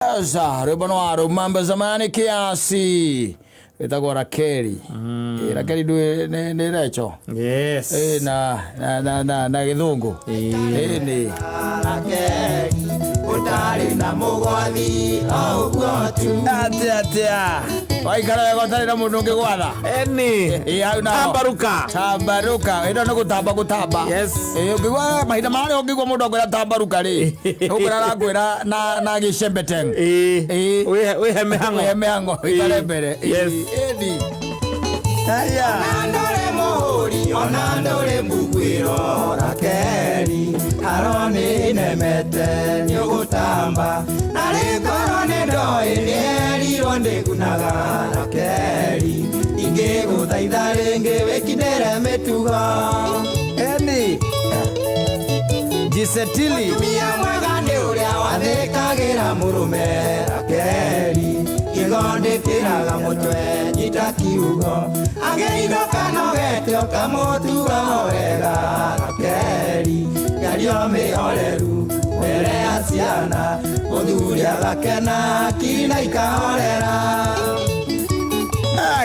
Sasa rwimbo no waruma zamani kiasi witagwo Rakeli. Rakeli ndui ni Recho. Yes. Na na na na, na githungu. Ni Ũtarĩ na mũgwathi o ũguo tu. Atia atia waikara wega ũtarĩ na mũndũ ũngĩ gwatha. Eni. Hau naho. Tambaruka. Tambaruka ĩno nĩ gũtamba gũtamba. Yes. Ũngĩigua mahinda marĩa ũngĩigua mũndũ akwĩra tambaruka rĩ, ũkwĩra arakwĩra na gĩcembeteng. Wĩhe mĩhang'o. Wĩhe mĩhang'o ĩikare mbere. Yes. Ĩni. Haya. Ona ndũrĩ mũhũri ona ndũrĩ mbuguĩro Rakeli haro nĩ nemete nĩũgũtamba na rĩkorwo nĩ ndoĩ nĩerirwo ndĩgunaga Rakeli ingĩgũthaitha rĩngĩ wĩkindĩre mĩtugo. Eni. Jisetili. Mũtumia mwega nĩ ũrĩa wathĩkagĩra mũrũme Rakeli kiugo ndĩkĩraga mũtwe nyita kiugo angĩinũka nogete ũkamũtuga wega Rakeli mĩario mĩhoreru mbere ya ciana mũthuri agakena kina ikahorera.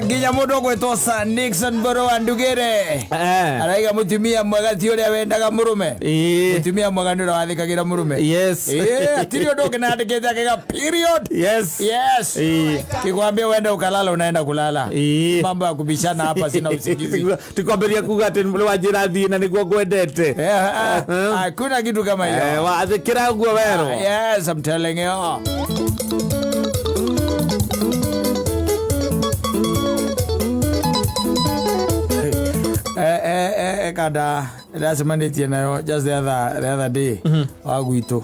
Nginya mũndũ ũgwĩtwo Sir Nixon Mboro wa Ndugĩre araiga mũtumia mwega ti ũrĩa wendaga mũrũme. Mũtumia mwega nĩ ũrĩa wathĩkagĩra mũrũme. Yes. Tiri ũndũ ũngĩ nandĩkĩte akaiga period. Yes. Yes. Kikwambia uende ukalala unaenda kulala. Mambo ya kubishana hapa sina usingizi. Tikwambĩria kuga atĩ nĩ wanjĩra thiĩ na nĩguo ngwendete. Hakuna kitu kama hiyo. Wathĩkĩra ũguo werwo. Yes, I'm telling you. Kada ndacemanĩtie nayo just the other day wa gwitũ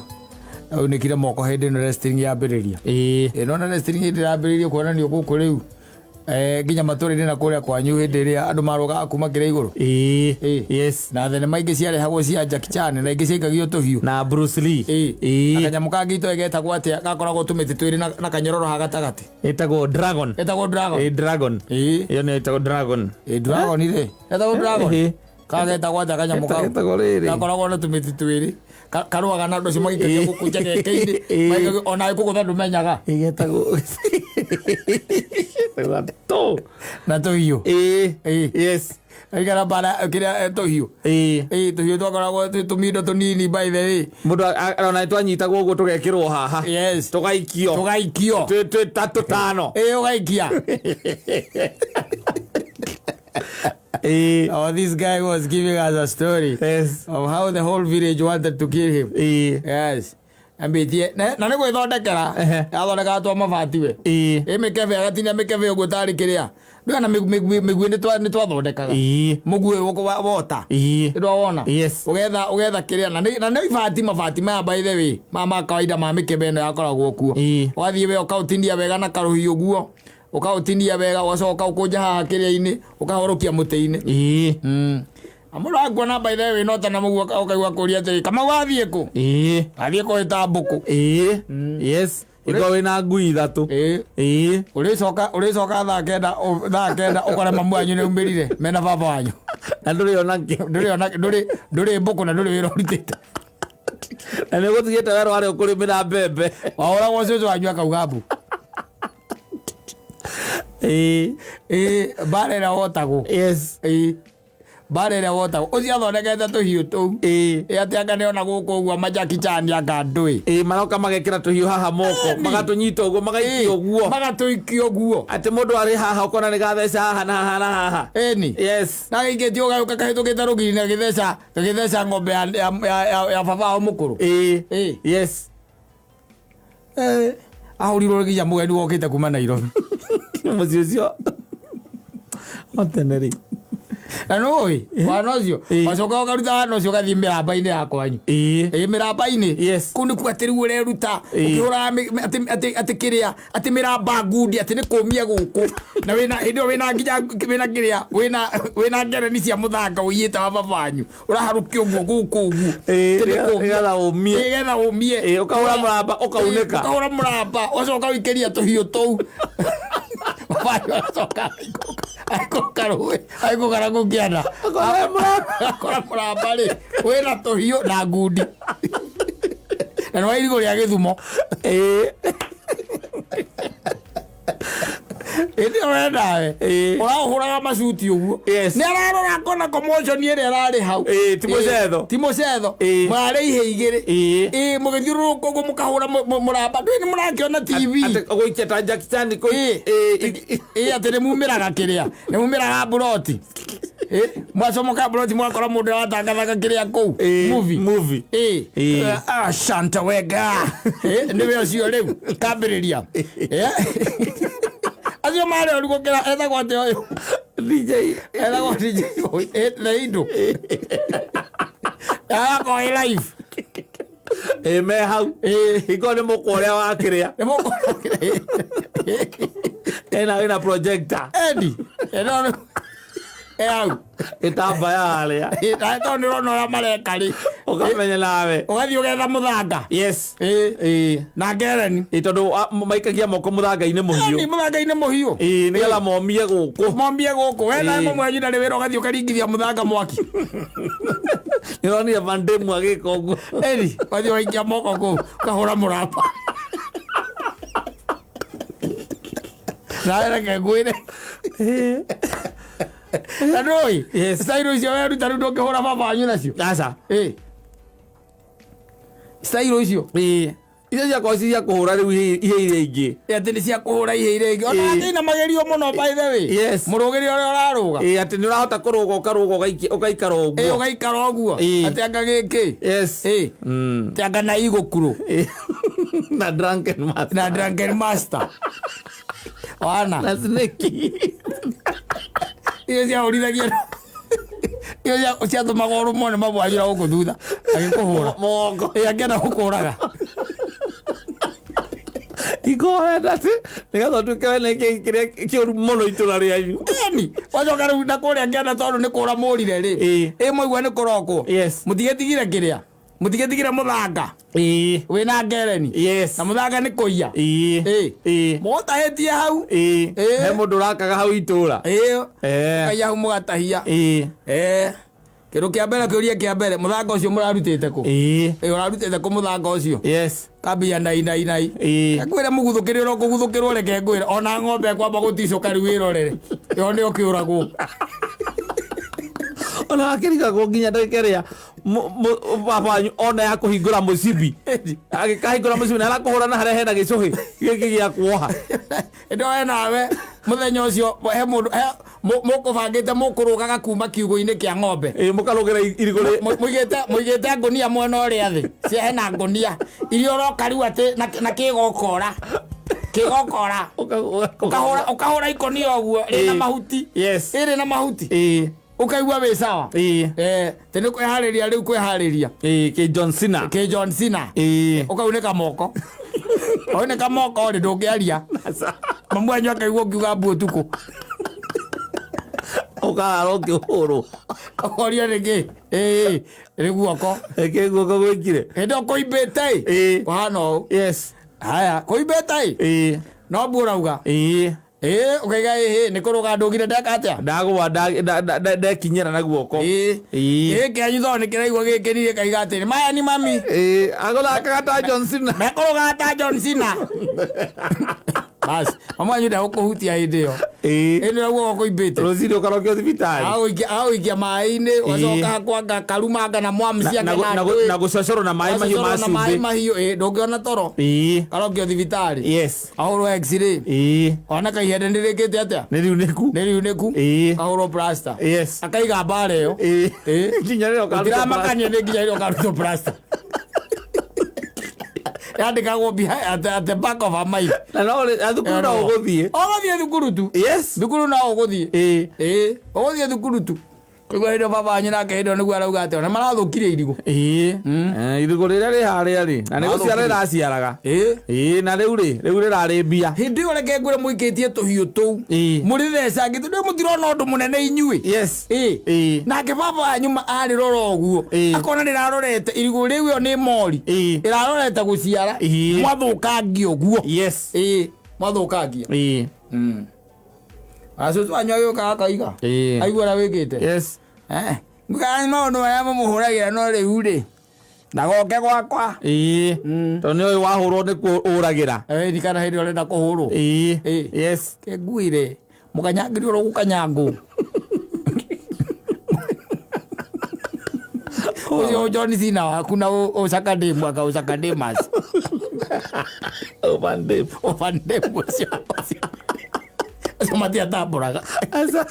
aunĩkire moko hĩndĩ ĩno wrestling yambĩrĩria. Nona wrestling hĩndĩ yambĩrĩirie kuonanio gũkũ rĩu nginya matũra-inĩ na kũrĩa kwanyu hĩndĩ ĩrĩa andũ marũgaga kuma kĩrĩa igũrũ. Yes. Na thenema ingĩ ciarehagwo cia Jackie Chan na ingĩ ciaikagio tũhiũ. Na Bruce Lee. Na kanyamũ kangĩ itoĩ getagwo atĩa gakoragwo tũmĩtĩ twĩrĩ na kanyororo ha gatagatĩ. Ĩtagwo Dragon. Getagwo Dragon. Dragon. Ĩyo nĩyo ĩtagwo Dragon. Dragon rĩ. Getagwo Dragon. Kagetagwo atĩa kanyamũ kau? Getagwo rĩrĩ. Gakoragwo na tũmĩtĩ twĩrĩ. Karũaga na andũ acio magĩikagia gũkũ njegeke-inĩ. Maikagia ona gũkũ ndũmenyaga. Ĩgetagwo tũ. Na tũhiũ. Yes. Aikara bara kĩrĩa tũhiũ. Tũhiũ twakoragwo twĩ tũmindo tũnini by the way. Mũndũ ona twanyitagwo ũguo tũgekĩrwo haha. Yes. Tũgaikio. Tũgaikio. Twĩ ta tũtano. Ũgaikia. Oh, this guy was giving us a story. Yes. Of how the whole village wanted to kill him. Yes. Ambĩtie na nĩ gwĩthondekera athondekaga twa mabati we. Mĩkebe agatinia mĩkebe ũguo tarĩ kĩrĩa ndũĩ na mĩguĩ nĩ twathondekaga mũguĩ wota ndwawona. Yes. Ũgetha kĩrĩa na nĩ ibati mabati maya by the way ma kawaida ma mĩkebe ĩno yakoragwo kuo. Ũgathiĩ we ũkaũtinia wega na karũhiũ ũguo ũkaũtinia wega ũgacoka ũkaũkũnja haha kĩrĩa-inĩ ũkahorokia mũtĩ-inĩ. Amũndũ akuona by the way no ta na mũguo ũkaigua kũria atĩrĩ Kamau athiĩ kũ? Athiĩ kũhĩta mbũkũ. Yes. Ĩkorwo wĩna ngui ithatũ. Ũrĩcoka thaa 9 ũkore mamu wanyu nĩ aumĩrire mena baba wanyu. Na ndũrĩ ona kĩ. Ndũrĩ ona ndũrĩ mbũkũ na ndũrĩ wĩra ũrutĩte. Na nĩ ũgũtigĩte werũ harĩa ũkũrĩmĩra mbembe. Wahũragwo cũcũ wanyu akauga mbu. Mbara ĩrĩa wotagwo. Yes. Mbara ĩrĩa wotagwo ũcio athondekete tũhiũ tũu. Atĩ anga nĩona gũkũ ũguo ma Jackie Chan anga ndũĩ. Maroka magekĩra tũhiũ haha moko magatũnyita ũguo magaikio ũguo. Magatũikia ũguo. Atĩ mũndũ arĩ haha ũkona nĩ gatheca haha na haha na haha. Ĩni. Yes. Na gĩikĩtio gagĩũka kahĩtũkĩte rũgiri na gagĩtheca ng'ombe ya baba wao mũkũrũ. Yes. Ahũrirwo nginya mũgeni wokĩte kuma Nairobi. Mũciĩ ũcio o tene rĩ. Na nĩũĩ wana ũcio wacoka ũkaruta wana ũcio ũgathiĩ mĩramba-inĩ ya kwanyu. Mĩramba-inĩ. Yes. Kũu nĩkuo atĩ rĩu ũreruta ũkĩhũraga atĩ kĩrĩa atĩ mĩramba ngundi atĩ nĩ kũmia gũkũ na wĩna hĩndĩ ĩyo wĩna nginya wĩna kĩrĩa wĩna ngereni cia mũthanga ũiyĩte wa baba wanyu ũraharũkia ũguo gũkũ ũguo. Nĩgetha ũmie. Nĩgetha ũmie. Ũkahũra mũramba ũkaunĩka. Ũkahũra mũramba ũgacoka ũikĩria tũhiũ tũu. Baba wanyu agacoka aikũrũka rũĩ aikũrũka na kũu kĩanda. Akora mũramba rĩ wĩna tũhiũ na ngundi. Na nĩ wa irigũ rĩa Gĩthumo. Ĩndĩ ĩyo we nawe Ĩĩ. ũraũhũraga macuti ũguo. Yes. Nĩ ararora akona commotion ĩrĩa ĩrarĩ hau. Ĩĩ, ti mũcetho. Ti mũcetho. Ĩĩ. Mũrarĩ ihĩ igĩrĩ. Ĩĩ. Ĩĩ, mũgĩthiũrũrũka ũguo mũkahũra mũramba. Ndũĩ nĩ mũrakĩona TV. Atĩ gũikia ta Jackie Chan Ĩĩ. Ĩĩ, atĩ nĩ mumĩraga kĩrĩa. Nĩ mumĩraga mburoti. Ĩĩ, mwacomoka mburoti mwakora mũndũ ũratangathaga kĩrĩa kũu. Ĩĩ, Movie. movie. Ĩĩ. Ĩĩ. Ah, Shanta wega. Ĩĩ, nĩwe ũcio rĩu kambĩrĩria. Ĩĩ. Acio marĩ oru gũkĩra etagwo atĩa ũyũ? DJ Etagwo DJ Ĩĩ, Theindo. Agakorwo ĩ live. Ĩĩ, me hau. Ĩĩ. Hingo nĩ mũkwa ũrĩa wa kĩrĩa. Nĩ mũkwa. Ena wĩna projector. Endi. Ĩno nĩ- ĩ hau. Gĩtambaya harĩa. Ĩĩ, na tondũ nĩ ũrona ũrĩa mareka rĩ. Ũkamenya nawe. Ũgathiĩ ũgetha mũthanga. Yes. Ĩĩ. Ĩĩ. Na ngereni. Ĩĩ, tondũ maikagia moko mũthanga-inĩ Ĩni mũhiũ. mũthanga-inĩ mũhiũ. Ĩĩ, nĩgetha momie gũkũ. Mombie gũkũ. We nawe Ĩĩ. mũmwe wanyu ndarĩ wĩra ũgathiĩ ũkaringithia mũthanga mwaki. Nĩũronire Van Damme agĩka ũguo. Ĩni, ũgathiĩ ũgaikia moko kũu ũkahũra mũramba. Nawe reke ngwĩre. Na ndũĩ, Yes. style icio weruta rĩu ndũngĩhũra baba wanyu nacio. Aca. Ĩĩ. Style icio. Ĩĩ. Icio ciakorwo ci cia kũhũra rĩu ihe iria ingĩ. Ĩ, atĩ nĩ cia kũhũra ihe iria ingĩ. Ona Ĩĩ. atĩ magerio mũno by the way. Yes. Mũrũgĩre ũrĩa ũrarũga. Ĩĩ, atĩ nĩ ũrahota kũrũga ũkarũga ũgaikara Ĩĩ, ũguo. ũgaikara ũguo. Ĩĩ. Atĩ anga gĩkĩ. Yes. Ĩĩ. Atĩ anga na igũkurũ. Ĩĩ. Na drunken master. Na drunken master. Wana. Na snake. Icio ciahũrithagia. Icio ciatũmaga ũrũmwo nĩ mabwanjĩra gũkũ thutha. Agĩkũhũra. Mũgongo. Ĩĩ, akĩenda gũkũraga. Ikohenda atĩ nĩgetha ũtuĩke we nĩ kĩĩ kĩrĩa kĩũru mũno itũra rĩanyu. Ĩni, wacoka rĩu na kũrĩa ngĩenda tondũ nĩ kũra mũrire rĩ. Ĩĩ. Ĩ mwaigua nĩ kũrokwo. Yes. Mũtigetigire kĩrĩa. Mũtigetigire mũthanga. Ĩĩ. Wĩna ngereni. Yes. Na mũthanga nĩ kũiya. Ĩĩ. Ĩĩ. Ĩĩ. Mũgũtahĩtie hau. Ĩĩ. Ĩĩ. He mũndũ ũrakaga hau itũra. Ĩĩ. Eh. Kaiya hau mũgatahia. Ĩĩ. Ĩĩ. Kĩndũ kĩa mbere kĩũria kĩa mbere mũthanga ũcio mũrarutĩte kũ? Ĩĩ. Ĩĩ ũrarutĩte kũ mũthanga ũcio? Yes. Kambia nai nai nai. Ĩĩ. Ngwĩre mũguthũkĩre ũrĩa ũkũguthũkĩrwo reke ngwĩre ona ng'ombe ĩkwamba gũticũka rĩu wĩrorere. Ĩyo nĩyo kĩũragwo. Ona wakĩrigagwo nginya ndagĩka ĩrĩa baba wanyu ona ya kũhingũra mũcibi. Agĩkahingũra mũcibi na arakũhũra na harĩa hena gĩcũhĩ gĩkĩ gĩa kuoha. Ĩndĩ we nawe mũthenya ũcio he mũndũ he mũkũbangĩte mũkũrũgaga kuma kiugũ-inĩ kĩa ng'ombe. Ĩĩ, mũkarũgĩra irigũ rĩ. Mũigĩte ngũnia mwena ũrĩa thĩ. Cia hena ngũnia. Iria ũroka rĩu atĩ na kĩgokora. Kĩgokora. Ũkahũra ũkahũra ikũnia ũguo rĩna Ĩĩ. mahuti. Yes. Ĩrĩ na mahuti. Ĩĩ. Ũkaigua wĩ sawa. Ĩĩ. Tĩ nĩ kwĩharĩria rĩu kwĩharĩria. Ĩĩ, kĩ John Cena. Kĩ John Cena. Ĩĩ. Ũkaunĩka moko. Waunĩka moko rĩ ndũngĩaria. Mamu wanyu akaigua ũkiuga mbu ũtukũ. Ũkarara ũkĩhũrwo. Ũkorio nĩkĩ? Ĩĩ, nĩ guoko. Ĩkĩ guoko gwĩkire. Hĩndĩ ĩyo kũimbĩte ĩ. Ĩĩ. Kũhana ũũ. Yes. Haya, kũimbĩte ĩ. Ĩĩ. No mbu ũrauga. Ĩĩ. Ĩĩ, ũkaiga ĩhĩ, nĩ kũrũga ndũgire ndeka atĩa? Ndagũa ndekinyĩra na guoko. Ĩĩ. Ĩĩ. Ĩĩ, kĩanyu tondũ nĩ kĩraigua gĩkĩrire kaiga atĩrĩ, maya ni mami. Ĩĩ, agũthakaga ta John Cena. Mekũrũgaga ta John Cena. Bas, mamu wanyu ndegũkũhutia hĩndĩ ĩyo. Ĩĩ. Ĩĩ nĩ guoko kũimbĩte. Rũcinĩ ũkarokio thibitarĩ. Agũikia maĩ-inĩ, ũgacoka kwanga karumanga na mwamcia Na kana ndũĩ. na gũcocorwo na maĩ mahiũ ma Ũgacocorwo na maĩ cumbĩ. mahiũ, ĩĩ, ndũngĩona toro. Ĩĩ. Karokio thibitarĩ. Yes. Ahũrwo x-ray. Ĩĩ. Ona kaihende nĩ rĩkĩte atĩa? Nĩ riunĩku. Nĩ riunĩku. Ĩĩ. Ahũrwo plaster. Yes. Akaiga mbara ĩyo. Ĩĩ. Ĩĩ. Nginya rĩrĩa ũkarutwo Gũtiramakania nĩ nginya rĩrĩa ũkarutwo plaster. Yandĩkagwo behind at the back of her mind. Na no na thukuru no ũgũthiĩ. Ũgũthiĩ thukuru tu. Yes. Thukuru no ũgũthiĩ. Ĩĩ. Ĩĩ, ũgũthiĩ thukuru tu. Kũigua hĩndĩ ĩyo baba wanyu nake hĩndĩ ĩyo nĩguo arauga atĩ ona marathũkirie irigũ. Ĩĩ. Irigũ rĩrĩa rĩ harĩa rĩ, na nĩ gũciara rĩraciaraga. Ĩĩ. Ĩĩ, na rĩu rĩ, rĩu rĩrarĩ mbia. Hĩndĩ ĩyo reke ngwĩre mũikĩtie tũhiũ tũu. Ĩĩ. Mũrĩthecangĩte ndũĩ mũtirona ũndũ mũnene inyuĩ. Yes. Ĩĩ. Ĩĩ. Nake baba wanyu arĩrora ũguo. Ĩĩ. Akona rĩrarorete irigũ rĩu ĩyo nĩ mori. Ĩĩ. Ĩrarorete gũciara. Ĩĩ. Mwathũkangia ũguo. Yes. Ĩĩ, mwathũkangia. Ĩĩ. Acũcũ wanyu agĩũka akaiga. Ĩĩ. Aigua ũrĩa wĩkĩte. Yes. Ngani maũndũ marĩa mũmũhũragĩra no rĩu rĩ. Ndagoke gwakwa. Ĩĩ, tondũ nĩ ũĩ wahũrwo nĩkuo ũragĩra. Ĩni kana hĩndĩ ũrenda kũhũrwo. Ĩĩ. Ĩĩ. Yes. Ngwire mũkanyangĩri ũrĩa ũgũkanyangwo ũcio John Cena waku na ũcakandĩmu aka ũcakandĩmas. Ovandem. Ũbandĩmu ũcio acio matiatambũraga. Aca.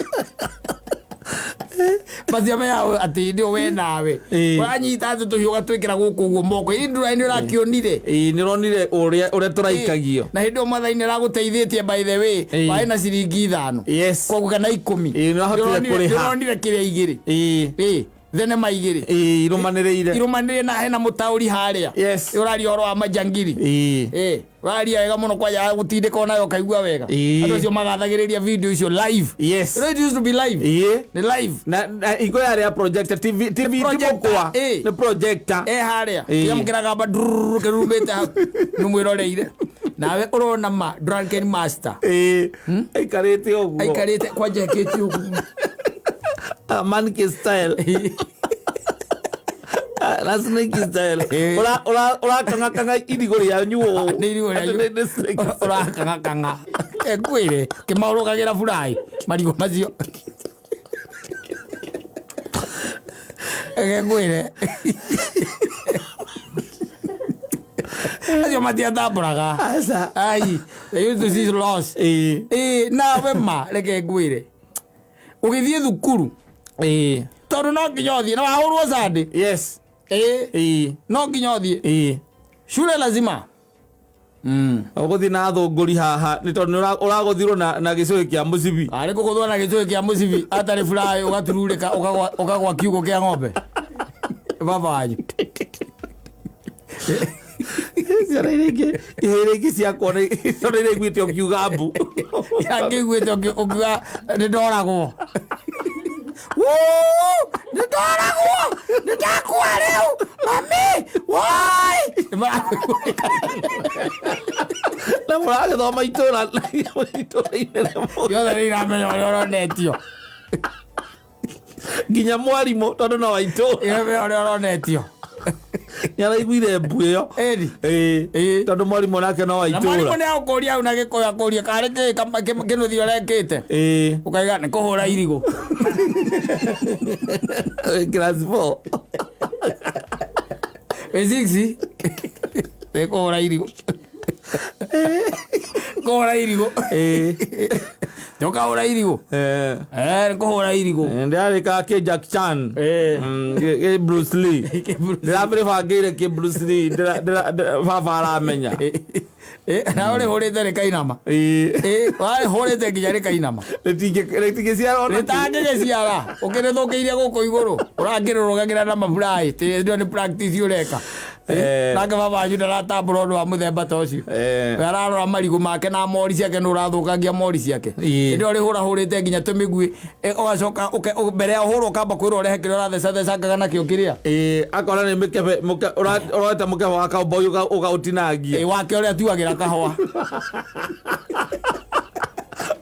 Macio meao atĩ nĩ we nawe. Ĩĩ. Ũranyita atĩ tũhiũ ũgatwĩkĩra gũkũ ũguo moko ĩ ndũra nĩ ũrakĩonire. Ĩĩ, nĩ ũronire ũrĩa tũraikagio. Na hĩndĩ ĩyo mwathani nĩ aragũteithĩtie, by the way. Ĩĩ. Warĩ na ciringi 5. Yes. Koguo kana 10. Ĩĩ, nĩ wahotire kũrĩha. Ndĩronire kĩrĩa 2. Ĩĩ. Ĩĩ, thenema 2. Ĩĩ, irũmanĩrĩire. Irũmanĩrĩire na hena mũtaũri harĩa. Yes. Ũraria ũhoro wa majangiri. Ĩĩ. Ĩĩ, ũraria wega mũno kwanja gũtindĩka onayo ũkaigua wega. Ĩĩ. Andũ acio magathagĩrĩria video icio live. Yes. You know it used to be live. Ĩĩ. Nĩ live. Na hingo yarĩ ya projector, TV TV ti Projector, mũkwa. ĩĩ. Nĩ projector. E harĩa. Ĩĩ. Kĩnyamũ kĩragamba ndururu kĩrurumĩte hau. Nĩ mwĩroreire. Nawe ũrona ma drunken master. Ĩĩ. Aikarĩte ũguo. Aikarĩte kwanja ekĩte ũguo. Ah, monkey style. Ah, na snake style. Ĩĩ. Ũrakang'akang'a irigũ rĩanyu ũũ. Nĩ irigũ Atĩ rĩanyu. nĩ snake style. Ũrakang'akang'a. Ngwĩre kĩmaũrũgagĩra buraĩ marigũ macio. Ngwĩre acio matiatambũraga. Aca. Ai, they used to see loss. Ĩĩ. Ĩĩ, nawe ma reke ngwĩre ũgĩthiĩ thukuru, Ĩĩ. tondũ no nginya ũthiĩ na wahũrwo Sunday. Yes. Ĩĩ. Ĩĩ. No nginya ũthiĩ Ĩĩ. shule lazima. Ũgũthiĩ na thũngũri haha nĩ tondũ nĩ ũragũthirwo na gĩcũhĩ kĩa mũcibi. Arĩ kũgũthwo na gĩcũhĩ kĩa mũcibi atarĩ buraĩ ũgatururĩka ũkagwa kiugũ kĩa ng'ombe baba wanyu. Ciana iria ingĩ ihĩĩ iria ingĩ ciakwa tondũ iria iguĩte ũkiuga mbu. Angĩiguĩte ũkiuga nĩ ndoragwo. Wuu, nĩ ndoragwo, nĩ ndakua rĩu mami woi. Na mũragĩthoma itũra itũra inene mũno. Yothe nĩ iramenya ũrĩa ũronetio. Nginya mwarimũ tondũ no wa itũra. Iramenya ũrĩa ũronetio. Nĩ araiguire mbu ĩyo. Ĩni. Ĩĩ. Ĩĩ. Tondũ mwarimũ nake no wa Na mwarimũ itũra. nĩ agũkũria hau na gĩkũyũ akũrie karĩ kĩ kĩnũthi ũrekĩte. Ĩĩ. Ũkaiga nĩ kũhũra irigũ. Class 4. Wĩ 6 nĩ kũhũra irigũ. Kũhũra irigũ. Ĩĩ. Ndũkahũra irigũ. Eh. Eh, nĩ kũhũra irigũ. Ndĩrarĩ ka kĩ Jack Chan. Ĩĩ. Kĩ Bruce Lee. Ndĩrabĩbangĩire kĩ Bruce Lee baba aramenya. Ĩĩ, na ũrĩhũrĩte rĩkainama. Ĩĩ. Ĩĩ, warĩhũrĩte nginya rĩkainama. Rĩtingĩciara ona kĩ. Rĩtangĩgĩciara ũkĩrĩthũkĩirie gũkũ igũrũ ũrakĩrũrũgagĩra na maburaĩ ĩyo nĩ practice ũreka. Eh. Nake baba wanyu ndaratambũra ũndũ wa mũthemba ta ũcio. Eh. We ararora marigũ make na mori ciake nĩ ũrathũkangia mori ciake. Ĩĩ. Hĩndĩ ĩyo ũrĩhũrahũrĩte nginya tũmĩguĩ ũgacoka mbere ya ũhũrwo ũkamba kwĩrwo ũrehe kĩrĩa ũrathecathecangaga nakĩo kĩrĩa. Ĩĩ, akona nĩ mĩkebe ũroete mũkebe wa cowboy ũkaũtinangia. Ĩĩ, wake ũrĩa atuagĩra kahũa.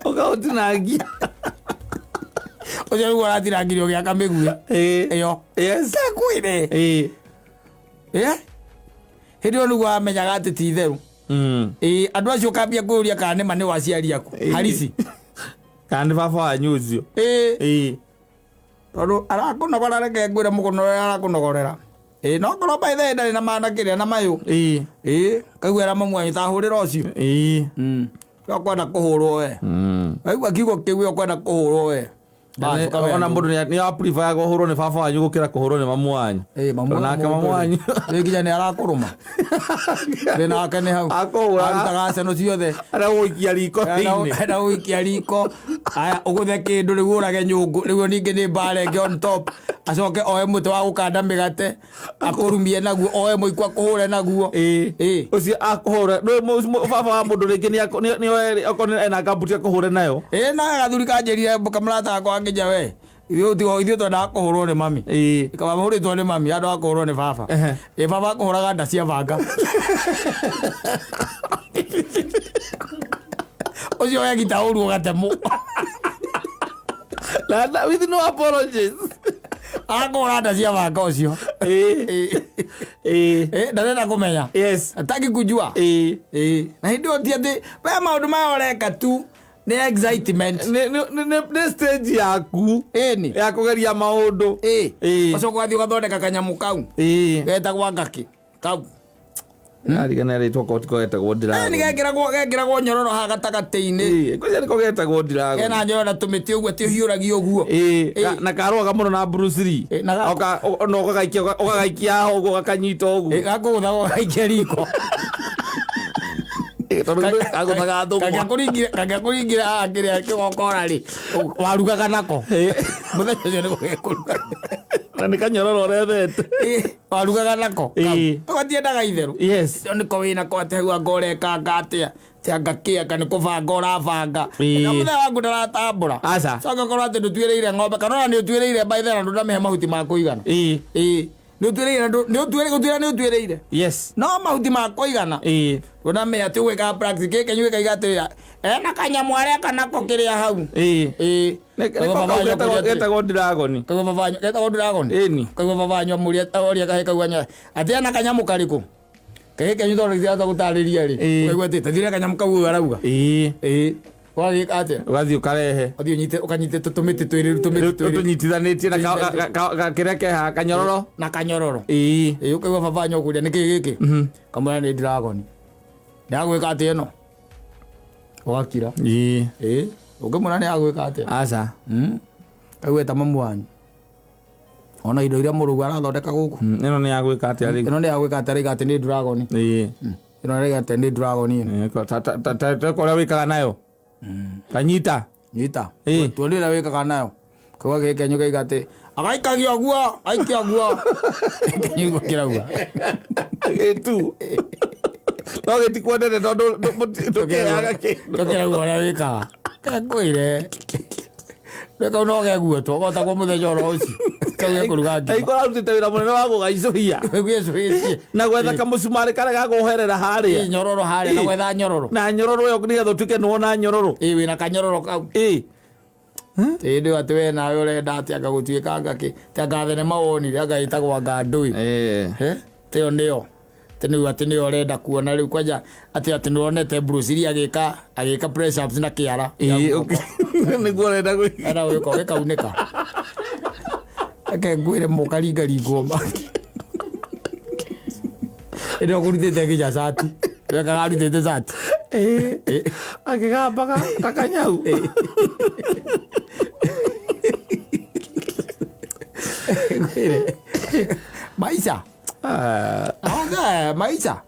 Ũkaũtinangia. Ũcio nĩguo ũratinangirio ũgĩaka mĩguĩ Ĩĩ. ĩyo. Yes. Kwĩre. Ĩĩ. Ĩĩ, hĩndĩ ĩyo nĩguo wamenyaga atĩ ti itherũ. Ĩĩ, andũ acio ũkambia kwĩyũria kana nĩma nĩ waciari aku Ĩĩ. harisi. Kana nĩ baba wanyu ũcio. Ĩĩ. Ĩĩ. Tondũ arakũnogora reke ngwĩre mũkũnogorera arakũnogorera. Ĩĩ, no korwo by the way ndarĩ na mana kĩrĩa na mayũ. Ĩĩ. Ĩĩ, kaigua era mamu wanyu tahũrĩra ũcio. Ĩĩ. We ũkwenda kũhũrwo we. Waigua kiugo kĩu we ũkwenda kũhũrwo we. Bas, ũkamenya Ona nĩ- mũndũ nĩ aprefer kũhũrwo nĩ baba wanyu gũkĩra kũhũrwo nĩ mamu wanyu. Ĩĩ, mamu Tondũ nake mamu wanyu. Rĩu nginya nĩ arakũrũma. Thĩna wake nĩ hau. Akũhũra. Arutaga ceno ciothe. Aragũikia riko thĩinĩ. Enda gũikia riko. Aya, ũgũthe kĩndũ rĩu ũrage nyũngũ rĩu ningĩ nĩ mbara ĩngĩ on top. Acoke oe mũtĩ wa gũkanda mĩgate akũrumie naguo oe mũikwa akũhũre naguo. Ĩĩ. Ĩĩ. Ũcio akũhũra baba wa mũndũ rĩngĩ nĩ okorwo ena kambuti akũhũre nayo. Ĩĩ, na gathuri kanjĩrire kamũrata gakwa ngĩnja we ithuĩ twendaga kũhũrwo nĩ mami. Ĩĩ. Kaba hũrĩtwo nĩ mami handũ ha kũhũrwo nĩ baba. Ehe. Ĩĩ, baba akũhũraga nda cia banga. Ũcio wegita ũru ũgatemwo. Na with no apologies. Akũhũra nda cia banga ũcio. Ĩĩ. Ndarenda kũmenya. Yes. Hataki kujua. Na hĩndĩ ĩyo ti atĩ we maũndũ maya ũreka tu nĩ excitement. Nĩ stage yaku Ĩni. ya kũgeria maũndũ. Ũcoka ũgathiĩ ũgathondeka kanyamũ kau getagwo ngakĩ kau. Arigana rĩtwa ko tiko getagwo Nĩ ndirago. gekĩragwo nyororo haha gatagatĩ-inĩ. Kwĩcia nĩko getagwo ndirago. Kena nyororo na tũmĩtĩ ũguo atĩ ũhiũragia ũguo. Na karũaga mũno na Bruce Lee. Na Na ũgagaikia haha ũguo gakanyita ũguo. Gakũgũtha gagaikia riko. Tondũ kagũthaga thũkũma. Kangĩakũringire haha kĩrĩa kĩgokora rĩ, warugaga nako. Mũthenya ũcio nĩguo gekũruga. Na nĩ kanyororo ũrethete. Warugaga nako. Gatiendaga itherũ. Yes. Ũcio nĩko wĩnako atĩ hau anga ũrekanga atĩa, atĩ anga kĩ anga nĩ kũbanga ũrabanga. Na mũthenya waku ndaratambũra. Aca. Coka ũkorwo atĩ ndũtuĩrĩire ng'ombe kana ona nĩ ũtuĩrĩire by the way na ndũnamĩhe mahuti ma kũigana. Nĩ ũtuĩrĩire gũtuĩra nĩ ũtuĩrĩire. Yes. No mahuti ma kũigana. Ndũnamĩhe atĩ ũgwĩkaga practice gĩkĩ nyue kaiga atĩrĩra ena kanyamũ areka nako kĩrĩa hau. Nĩko kau getagwo ndiragoni. Kaigua baba wanyu getagwo dragon. Ĩni. Kaigua baba wanyu amũria oria kahĩ kau anya atĩ ena kanyamũ karĩkũ. Kahĩ kenyu tondũ gĩtirahota gũtarĩria rĩ. Ũkaigua atĩ tathire kanyamũ kau ũyũ arauga. Ũgagĩka atĩa? Ũgathiĩ ũkarehe. Ũthiĩ ũnyite ũkanyite tũmĩtĩ twĩrĩ tũmĩtĩ twĩrĩ. Tũnyitithanĩtie na kĩrĩa ke haha kanyororo. Na kanyororo. Ũkaigua baba wanyu akũria nĩkĩ gĩkĩ? Kamwĩra nĩ dragon. Nĩ agwĩka atĩa ĩno? Ũgakira. Ũngĩmwĩra nĩ agwĩka atĩa? Aca. Kaigua eta mamu wanyu. Ona indo iria mũrũgu arathondeka gũkũ. Ĩno nĩ ya gwĩka atĩa rĩu? Ĩno nĩ ya gwĩka atĩa rĩu atĩ nĩ dragon. Ĩno rĩu atĩ nĩ dragon ĩno. Ta ũrĩa wĩkaga nayo. Kanyita. Nyita. Tuone ũrĩa wĩkaga nayo. Kaigua gĩkenyu kaiga atĩ agaikagia ũguo, aikia ũguo. Gĩkenyu ũguo kĩrauga. Gĩtu. No gĩtikwendete tondũ ndũkĩheaga kĩndũ. Tũkĩrauga ũrĩa wĩkaga. Kekwĩre. Rĩu no geguotwo gotagwo mũthenya oro ũcio. Kau gekũruga ngima. Aigua arutĩte wĩra mũnene wa gũgaicũhia. Gũgaicũhia. Na gwetha kamũcumarĩ karĩa gakũherera harĩa. Nyororo harĩa na gwetha nyororo. Na nyororo ĩyo nĩgetha ũtuĩke nĩwona nyororo. Wĩna kanyororo kau. Hĩndĩ ĩyo atĩ we nawe ũrenda atĩ anga gũtuĩka anga kĩ. Atĩ anga thenema wonire anga ĩtagwo anga ndũĩ. Atĩ ĩyo nĩyo. Atĩ nĩu atĩ nĩyo ũrenda kuona rĩu kwanja atĩ atĩ nĩwonete Bruce Lee agĩka press ups na kĩara. Nĩguo ũrenda gwĩka. Enda gwĩka gĩkaunĩka. Reke ngwĩre mũkaringaringwo ma. Ĩno ũkũrutĩte nginya cati. Wekaga arutĩte cati. Akĩgambaga ta kanyau. Ngwĩre. Maisha. Maisha.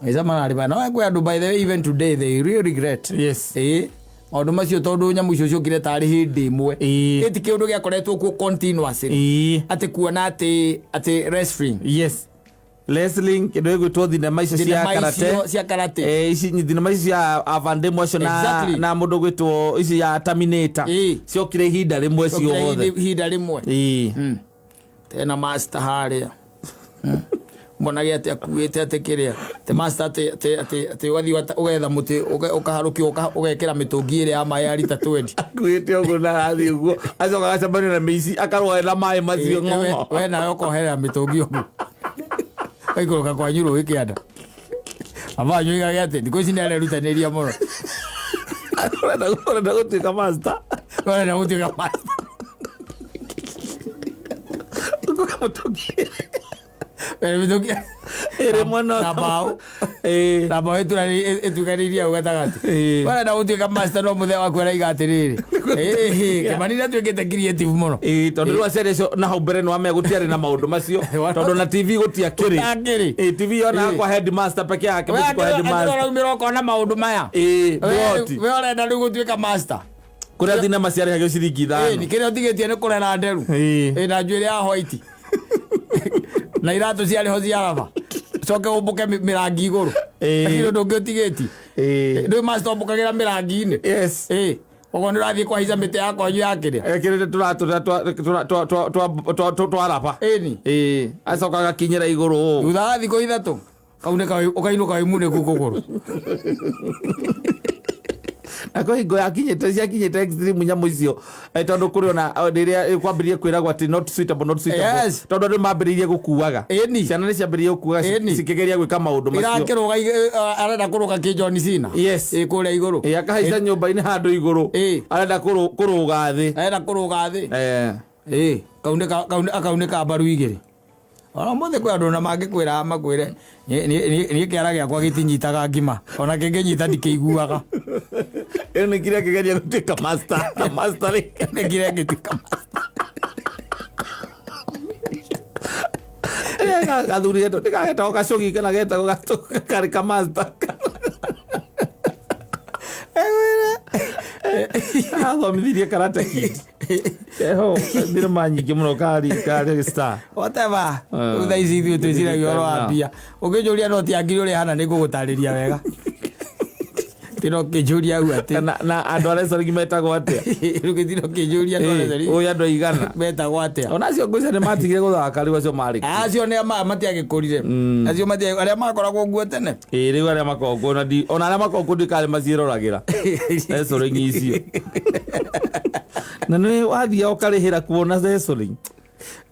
Maisha mararĩ ba. No kwĩ andũ by the way even today they really regret. Yes. Maũndũ macio tondũ nyamũ icio ciokire tarĩ hĩndĩ ĩmwe. Ĩti kĩũndũ gĩakoretwo kuo continuously. Atĩ kuona atĩ wrestling. Yes. Wrestling kĩndũ gĩgwĩtwo thinema icio cia karate. Cia karate. Ici thinema ici cia Van Damme acio na mũndũ ũgwĩtwo ici ya Terminator. Ciokire ihinda rĩmwe ciothe. Ihinda rĩmwe. Tena master harĩa. Mbonage atĩ akuĩte atĩ kĩrĩa. Atĩ master atĩ ũgathiĩ ũgetha mũtĩ ũkaharũkio ũgekĩra mĩtũngi ĩrĩa ya maĩ ya rita 20. Akuĩte ũguo na arathiĩ ũguo. Acoka agacemania na mĩici akarũa na maĩ macio ng'ong'o. We nawe ũkoherera mĩtũngi ũguo. Ũgaikũrũka kwanyu rũĩ kĩanda. Baba wanyu oigage atĩ thikũ ici nĩarerutanĩria mũno. Ũrenda gũtuĩka master. Ũrenda gũtuĩka master. Mũtũngi. Mĩtũngi. Ĩrĩ mwena. Na mbaũ. Na mbaũ ĩtukanĩirie hau gatagatĩ. Ũrenda gũtuĩka master no mũthee waku araiga atĩrĩrĩ. Kĩmani nĩatuĩkĩte creative mũno. Tondũ rĩu aciari acio na hau mbere nĩwamenya gũtiarĩ na maũndũ macio. Tondũ na TV gũtiakĩrĩ. Gũtiakĩrĩ. TV yonaga kwa headmaster peke yake mũciĩ kwa headmaster. Ũraumĩra ũkona maũndũ maya. Ndũhoti. We ũrenda rĩu gũtuĩka master. Kũrĩa thinema ciarĩhagio ciringi 5. Kĩrĩa ũtigĩtie nĩ kũrera nderu. Na njuĩrĩ ya white. Na iratũ ciarĩ ho cia raba. Coke ũmbũke mĩrangi igũrũ. Lakini ũndũ ũngĩ ũtigĩtie. Ndũĩ master ũmbũkagĩra mĩrangi-inĩ. Yes. Ũguo nĩ ũrathiĩ kũhaica mĩtĩ ya kwanyu ya kĩrĩa. Ekĩrĩte tũratũ twa raba. Ĩni. Acoka agakinyĩra igũrũ ũũ. Thutha wa thikũ 3 kaunĩka ũkainũka wĩ munĩku kũgũrũ. Na kwĩ hingo yakinyĩte ciakinyĩte extreme nyamũ icio, tondũ kũrĩ ona rĩrĩa kwambĩrĩrie kwĩragwo atĩ not suitable, not suitable, Yes. tondũ andũ mambĩrĩirie gũkuaga. Ĩni. Ciana nĩ ciambĩrĩirie gũkuaga Ĩni. cikĩgeria gwĩka maũndũ macio. Irakĩrũga, arenda kũrũga kĩ John Cena. Yes. Ĩ kũrĩa igũrũ. Ĩ, akahaica nyũmba-inĩ handũ igũrũ. Ĩ. Arenda kũrũga thĩ. Arenda kũrũga thĩ. Eh. Ĩ akaunĩka mbaru igĩrĩ. Ona mũthĩ kwĩ andũ ona mangĩkwĩra makwĩre niĩ kĩara gĩakwa gĩtinyitaga ngima, ona kĩngĩnyita ndikĩiguaga. Ĩyo nĩ kĩrĩa kĩgeria gũtuĩka master master rĩ. Nĩ kĩrĩa gĩtuĩka. Gathuri getwo ndĩkagetagwo gacogi kana getagwo karĩ ka master. Athomithirie Karate Kid. Eho thirima nyingĩ mũno karĩ star. Whatever. Eh. Rĩu thaa ici ithuĩ twĩciragia ũhoro wa mbia. Ũngĩnjũria noti ya ngiri ũrĩa ĩhana, nĩ ngũgũtarĩria wega. Tino kĩnjũria hau atĩ Na andũ a wrestling metagwo atĩa? Rĩu gĩtino kĩnjũria andũ a wrestling Ũyũ andũ aigana? Metagwo atĩa? Ona acio ngwĩciria nĩ matigire gũthaka rĩu, acio marĩ kuo. Acio nĩ matiagĩkũrire, acio arĩa makoragwo nguo tene. Ĩ, rĩu arĩa makoragwo kuo ona arĩa makoragwo kuo ndikarĩ maciĩroragĩra wrestling icio, na nĩ wathiaga ũkarĩhĩra kuona wrestling.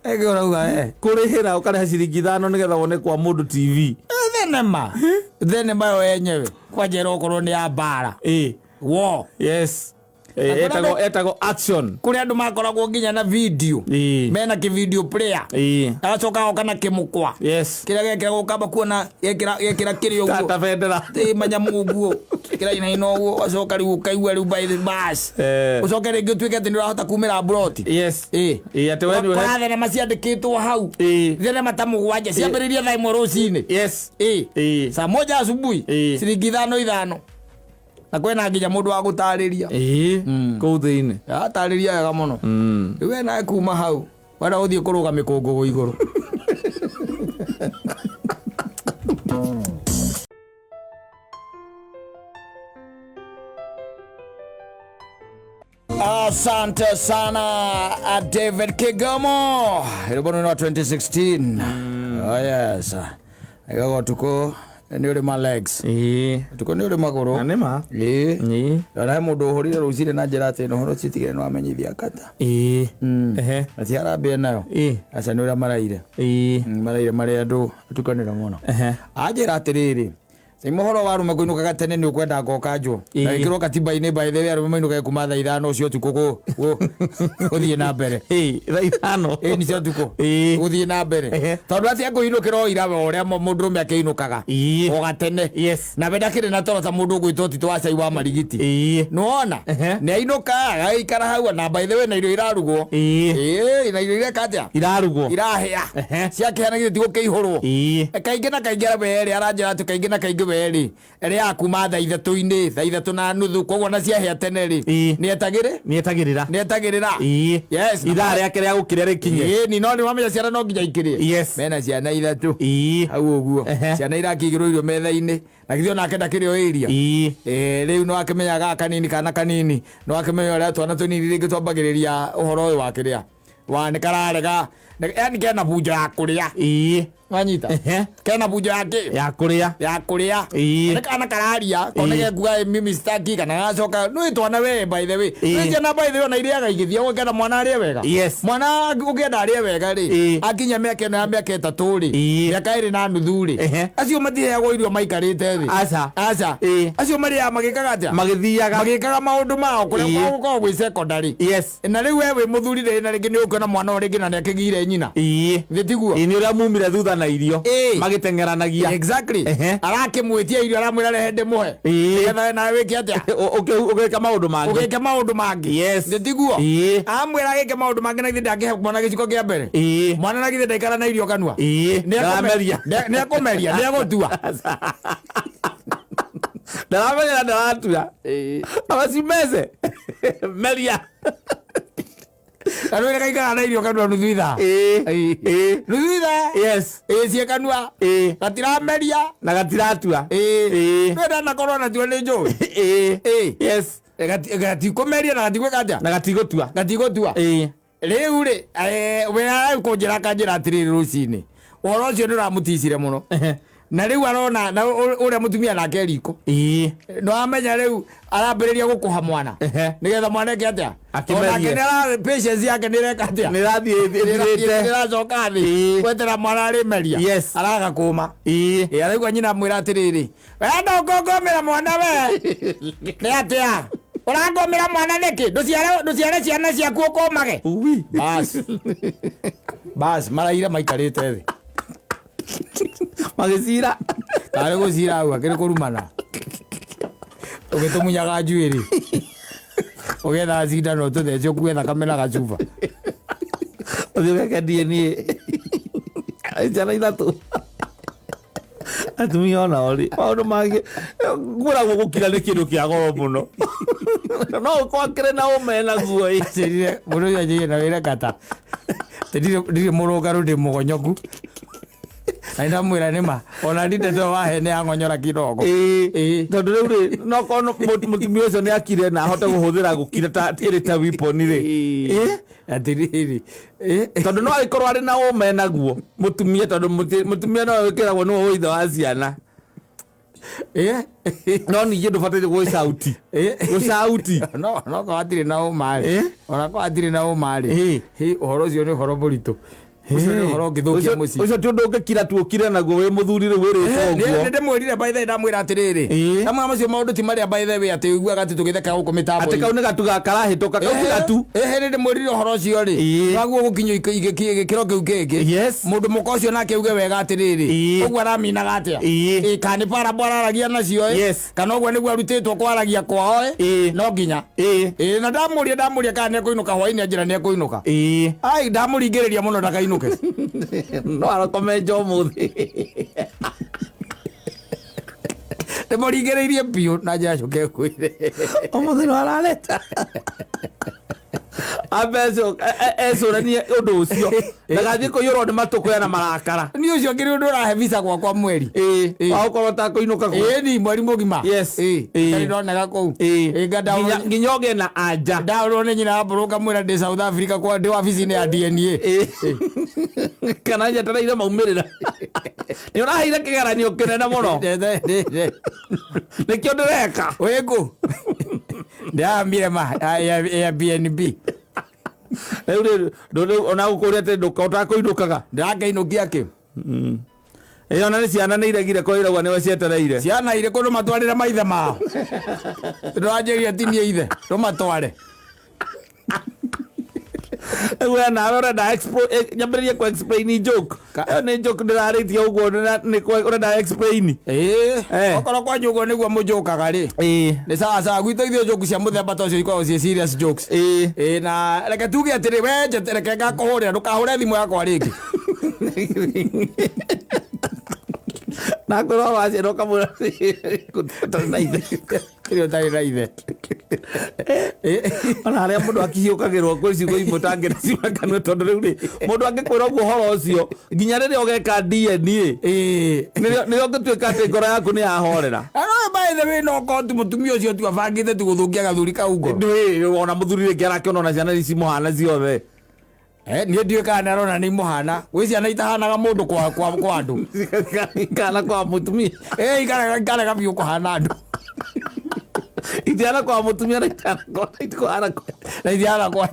Ĩngĩ ũrauga eh. Kũrĩhĩra, ũkarĩha ciringi 5 nĩgetha wone kwa mũndũ TV. Thenema, thenema yo yenyewe kwanjera okorwo nĩ ya mbara. Ĩ. Wo. Yes. Na kũrĩa Etagwo action. Kũrĩa andũ makoragwo nginya na video. Ĩ. Mena kĩvideo player. Ĩ. Agacoka agoka na kĩmũkwa Yes. kĩrĩa gekĩra gũkamba kuona gekĩra kĩrĩ ũguo. Tata bendera. Ĩ, manyamu ũguo kĩrainaina ũguo, ũgacoka rĩu ũkaigua rĩu by the bus. Eh. Ũcoke rĩngĩ ũtuĩke atĩ nĩ ũrahota kumĩra mburoti. Yes. Ĩ. Ĩ, atĩ we nĩ Ũgakora thenema ciandĩkĩtwo hau. Ĩ. Thenema ta 7 ciambĩrĩria thaa 1 rũcinĩ. Yes. Ĩ. Ĩ. Saa 1 asubuhi. Ĩ. Ciringi 5 5, na kwĩna nginya mũndũ wa gũtarĩria. Ĩ, kũu thĩinĩ. Atarĩria wega mũno. Rĩu we nawe kuma hau wenda gũthiĩ kũrũga mĩkũngũgũ igũrũ. Asante sana, David Kigomo, rwĩmbo rũrũ wa 2016. Oh yes, aigaga ũtukũ nĩ ũrĩ ma legs. Ĩ. Ũtukũ nĩ ũrĩ magũrũ. Na nĩ ma. Ĩ. Ĩ. Ona he mũndũ ũhũrire rũcinĩ na njĩra atĩ ũhoro ũcio tigire nĩ wamenyithia kata. Ĩ. Ehe. Na ti harambee nayo. Ĩ. Aca, nĩ ũrĩa maraire. Ĩ. Maraire marĩ andũ atukanĩra mũno. Ehe. Anjĩra atĩrĩrĩ, Sima ũhoro wa arũme kũinũkaga tene nĩ ũkwenda ngokanjwo Ĩ. na gĩkĩrwo katiba-inĩ, by the way, arũme mainũkage kuma thaa 5 ũcio ũtukũ gũthiĩ na mbere. Ĩ, thaa 5. Ĩ, nĩ cia ũtukũ. Ĩ. Gũthiĩ na mbere. Ehe. Tondũ atĩ akũinũkĩra o ira we ũrĩa mũndũrũme akĩinũkaga Ĩ. o gatene. Yes. Na we ndakĩrĩ na toro ta mũndũ ũgwĩtwo Tito wa cai wa marigiti. Ĩ. Nĩwona Ehe. nĩ ainũka agaikara hau, na by the way na irio irarugwo. Ĩ. Ĩ, na irio ireka atĩa? Irarugwo. Irahĩa. Ehe. Ciakĩhana githĩ tigũkĩihũrwo? Ĩ. Kaingĩ na kaingĩ werĩ aranjĩra atĩ kaingĩ na kaingĩ werĩ ĩrĩa kuma thaa ithatũ-inĩ, thaa 3:30, koguo na ciahĩa tene rĩ, Ĩ. nĩ etagĩrĩ Nĩ etagĩrĩra. nĩ etagĩrĩra. Ĩ. Yes. Ithaa rĩake rĩa gũkĩrĩa rĩkinye. Ĩ, ni no nĩ wamenya ciana no nginya ikĩrĩe. Yes. Mena ciana 3. Ĩ. Hau ũguo. Ehe. Ciana irakĩigĩrwo irio metha-inĩ, na githĩ onake ndakĩrĩ o area. Ĩ. Ĩ, rĩu no akĩmenya gaka kanini, kana kanini no akĩmenya ũrĩa twana tũnini rĩngĩ twambagĩrĩria ũhoro ũyũ wa kĩrĩa wa nĩ kararega, yani kena bunjo ya kũrĩa. Ĩ. Wanyita? Ehe. Kena bunjo ya kĩ? Ya kũrĩa. Ya kũrĩa. Ĩ. Nĩ kana kararia kone Ĩ. gekuga, "Ĩ, mimi sitaki," kana gacoka nĩ twana we, by the way. Ĩ. Nĩ ciana by the way ona irĩaga igĩthiĩ ũngĩenda mwana arĩe wega. Yes. Mwana ũngĩenda arĩe wega rĩ, Ĩ. akinya mĩaka ĩno ya mĩaka 3 rĩ, Ĩ. mĩaka 2.5 rĩ, Ehe. acio matiheagwo irio maikarĩte thĩ. Aca. Aca. Ĩ. Acio marĩaga magĩkaga atĩa? Magĩthiaga. Magĩkaga maũndũ mao kũrĩa Ĩ. gũkoragwo gwĩ secondary. Yes. Na rĩu we wĩ mũthuri rĩ, na rĩngĩ nĩ ũkuona mwana ũyũ rĩngĩ na nĩ akĩgire nyina. Ĩ. Thĩ tiguo? Ĩ, nĩ ũrĩa mumire thutha na irio. Ĩ. Magĩteng'eranagia. Exactly. Ehe. Arakĩmwĩtia irio, aramwĩra rehe ndĩmũhe, Ĩ. nĩgetha we nawe wĩke atĩa? Ũgĩka maũndũ mangĩ. Ũgĩke maũndũ mangĩ. Yes. Thĩ tiguo? Ĩ. Amwĩra agĩke maũndũ mangĩ, na githĩ ndangĩhe mwana gĩciko kĩa mbere? Ĩ. Mwana na githĩ ndaikara na irio kanua? Ĩ. Nĩ Ndarameria. nĩ akũmeria, nĩ agũtua. Ndarameria na ndaratua. Abacimeze. Meria. Na rwĩrĩ gaikara na irio kanua nuthu ithaa. Ĩ. Ĩ. Nuthu ithaa. Yes. Ĩ, ciĩ kanua. Ĩ. Gatirameria. Na gatiratua. Ĩ. Ĩ. Nĩ ndanakorwo natuo nĩ njũĩ. Ĩ. Ĩ. Yes. Gatikũmeria na gatigwĩka atĩa? Na gatigũtua. Gatigũtua. Ĩ. Rĩu rĩ, we kũnjĩra akanjĩra atĩrĩrĩ, rũcinĩ ũhoro ũcio nĩ ũramũticire mũno. Ehe. Na rĩu arona na ũrĩa mũtumia nake riko. Ĩĩ. No amenya rĩu arambĩrĩria gũkũha mwana. Nĩgetha mwana eke atĩa? Akĩmerie. Onake nĩara patience yake nĩreka atĩa? Nĩ ĩrathiĩ ĩthirĩte. Nĩracoka thĩ. Ĩĩ. Gwetera mwana arĩmeria. Yes. Araga kũma. Ĩĩ. Ĩ araigua nyina amwĩra atĩrĩrĩ, we ndũkũngũmĩra mwana we. Nĩ atĩa? Ũrangũmĩra mwana nĩkĩ? Ndũciare ndũciare ciana ciaku ũkũmage. Ui. Bas. Bas maraira maikarĩte thĩ. Magĩcira. Karĩ gũcira hau akĩrĩ kũrumana. Ũgĩtũmunyaga njuĩrĩ. Ũgetha cindano ũtũthece ũkue thakame na gacuba. Ũthiĩ ũgeke DNA. Ciana ithatũ. Atumia onao rĩ, maũndũ mangĩ ngwĩragwo gũkira nĩ kĩndũ kĩa goro mũno. No ũkwakĩre na ũme naguo ĩ. Anjĩrire mũndũ ũcio anjĩrire na wĩre kata. Atĩ ndirĩ mũrũngarũ ndĩ mũgonyoku. Na nĩndamwĩra nĩma ona ndinde wahe nĩ yang'onyora kidogo. Ĩĩ. Ĩĩ. Tondũ rĩu rĩ, no korwo mũtumia ũcio nĩ akire na ahote kũhũthĩra gũkira ta ĩrĩ ta weapon rĩ. Ĩĩ. Atĩrĩrĩ. Ĩĩ. Tondũ no agĩkorwo arĩ na ũme naguo mũtumia tondũ mũtumia no wĩkĩragwo nĩwe wĩ ithe wa ciana. Ĩĩ. No ningĩ ndũbataire gwĩcauti. Ĩĩ. Gũcauti. No no korwo hatirĩ na ũma rĩ. Ĩĩ. Ona korwo hatirĩ na ũma rĩ. Ĩĩ. Hĩ, ũhoro ũcio nĩ ũhoro mũritũ. Ũcio nĩ ũhoro ũngĩthũkia mũciĩ. Ũcio ti ũndũ ũngĩkira tu ũkire naguo wĩ mũthuri rĩu wĩrĩte ũguo. Nĩ ndĩmwĩrire by the way ndamwĩra atĩrĩrĩ. Ĩĩ. Ndamwĩra macio maũndũ ti marĩa by the way atĩ ũiguaga atĩ tũgĩtheka gũkũ Atĩ mĩtambo-inĩ. kau nĩ gatu karahĩtũka kau ti gatu. Ĩhĩ nĩ ndĩmwĩrire ũhoro ũcio rĩ. Ĩĩ. Waguo gũkinyio gĩkĩro kĩu kĩngĩ. Yes. Mũndũ mũka ũcio nake auge wega atĩrĩrĩ. Ĩĩ. Ũguo araminaga atĩa? Ĩĩ. Ĩĩ, kana nĩ parable araragia nacio ĩ. Yes. Kana ũguo nĩguo arutĩtwo kwaragia kwao ĩ. Ĩĩ. No nginya. Ĩĩ. Ĩĩ, na ndamũria kana nĩekũinũka hwainĩ anjĩra nĩekũinũka. Ĩĩ. Ai ndamũringĩrĩria mũno ndakainũke. No arakome nja ũmũthĩ. Ndĩmũringĩrĩirie biũ na njĩra coke ngwĩre. Ũmũthĩ no arareta. Ambe ecũranie ũndũ ũcio. Ndagathiĩ kũiyũrwo nĩ matũkũya na marakara. Niĩ ũcio ngĩrĩ ũndũ ũrahe visa gwakwa mweri. Ĩĩ. Ĩĩ. Wa gũkorwo ũtakũinũka kuo. Ĩĩ ni mweri mũgima. Yes. Ĩĩ. Ĩĩ. Ndarĩ ndoneka kũu. Ĩĩ. Ĩĩ nga Nginya ũgĩe na anja. ndaũrwo nĩ nyina wa mbũrũ ngamwĩra ndĩ South Africa kwa ndĩ wabici-inĩ ya DNA. Ĩĩ. Kana njetereire maumĩrĩra. Nĩ ũraheire kĩgeranio kĩnene mũno. Nĩkĩo ndĩreka. Wĩkũ? Ndĩrambire ma Airbnb. Rĩu rĩ, rĩu ona gũkũria atĩ ũtakũinũkaga. Ndĩrakĩinũkia kĩ? Ĩĩ ona nĩ ciana nĩ iregire ko irauga nĩwe cietereire. Ciana irĩkũ ndũmatwarĩre maithe mao? Ndũranjĩrire ti niĩ ithe, ndũmatware. Rĩu we nawe ũrenda nyambĩrĩrie kũ explain joke. Ĩyo nĩ joke ndĩrarĩtie ũguo ũrenda explain. Ĩĩ. Eh. Okorwo kwanyu ũguo nĩguo mũnjũkaga rĩ. Ĩĩ. Nĩ sawa sawa gwitũ ithuĩ joke cia mũthemba ta ũcio ikoragwo ciĩ serious jokes. Ĩĩ. Ĩĩ na reke tuge atĩrĩ we njete reke ngakũhũrĩra ndũkahũre thimũ yakwa rĩngĩ. Na ngorwo waciara ũkamwĩra ũtarĩ na ithe. Kĩrĩa ũtarĩ na ithe. Ona harĩa mũndũ akihiũkagĩrwo kwĩ ciugo imwe ũtangĩenda ciume kanua tondũ rĩu rĩ mũndũ angĩkwĩra ũguo ũhoro ũcio nginya rĩrĩa ũgeka DNA Ĩĩ. nĩrĩo ũngĩtuĩka atĩ ngoro yaku nĩ yahorera. Na no by the way no korwo ti mũtumia ũcio tu abangĩte tu gũthũkia gathuri kau ngoro. Ndũĩ ona mũthuri rĩngĩ arakĩona ona ciana ici mũhana ciothe. Niĩ ndiũĩ kana nĩarona nĩ imũhana. Gwĩ ciana itahanaga mũndũ kwa kwa kwa andũ. Kana kwa mũtumia. Ĩĩ ikarega biũ kũhana andũ. Itiana kwa mũtumia na itiana kwa itikũhana kwa. Na itiana kwa.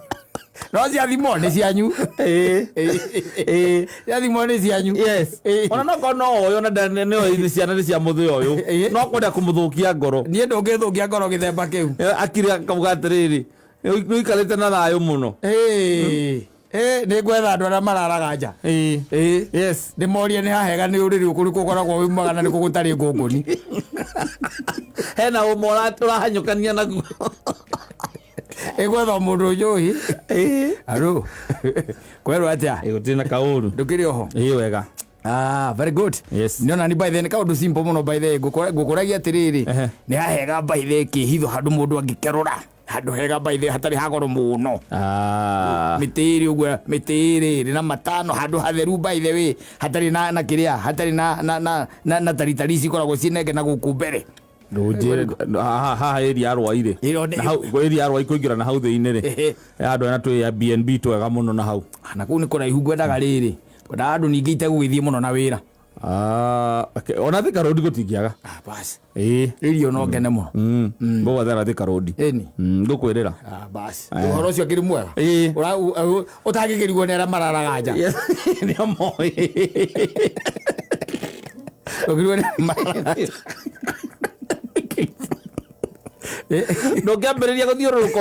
No ciathimwo nĩ cianyu. Ĩĩ. Ĩĩ. Ciathimwo nĩ cianyu. Yes. Ĩĩ. Ona no korwo no oĩ ona nĩoĩ nĩ ciana nĩ cia mũthĩ ũyũ. Ĩĩ. No kwenda kũmũthũkia ngoro. Niĩ ndũngĩthũkia ngoro gĩthemba kĩu. Akire akauga atĩrĩrĩ nĩ ũikarĩte na thayũ mũno. Ĩĩ. Ĩĩ nĩ ngwetha andũ arĩa mararaga nja. Ĩĩ. Ĩĩ. Yes. Ndĩmorie nĩ hahega nĩ ũrĩrĩ ũkũrĩ ũkoragwo wĩ mwega na nĩ kũ gũtarĩ ngũngũni. Hena ũma ũrahanyũkania naguo. Ĩgwetha mũndũ njũĩ. Ĩĩ. Aro. Kwerwo atĩa? Ĩĩ gũtirĩ na kaũru. Ndũkĩrĩ oho? Ĩĩ wega. Ah, very good. Yes. Nĩona ni by the way, nĩ kaũndũ simple mũno by the way ngũkũragia atĩrĩrĩ. Ehe. Nĩ hahega by the way kĩhitho handũ mũndũ angĩkerũra. Handũ hega by the way hatarĩ ha goro mũno. Ah. Mĩtĩ ĩrĩ ũguo mĩtĩ ĩrĩ ĩrĩ na matano handũ hatheru by the way hatarĩ na kĩrĩa hatarĩ na taritari ici ikoragwo ciĩ nenge na gũkũ mbere. Ndũnjĩre haha area ya Rwai rĩ. Ĩyo nĩ- Na hau area ya Rwai kũingĩra na hau thĩinĩ rĩ. Ehe. Handũ hena twĩ Airbnb twega mũno na hau. Na kũu nĩ kũraihu ngwendaga rĩrĩ. Ngwendaga andũ ningĩ itegũgĩthiĩ mũno na wĩra. Ah, okay. Ona Thika Road gũtingĩaga. Ah, basi Ĩĩ. irio no ngene mũno. Ngũgwethera Thika Road. Ĩni. Ngũkwĩrĩra. Ah, basi ũhoro ũcio akĩrĩ mwega. Ĩĩ. Ũtangĩkĩrigwo nĩ arĩa mararaga nja. Yes. Nĩo moĩ. Ũkĩrigwo nĩ arĩa mararaga nja. Ndũngĩambĩrĩria gũthiũrũrũka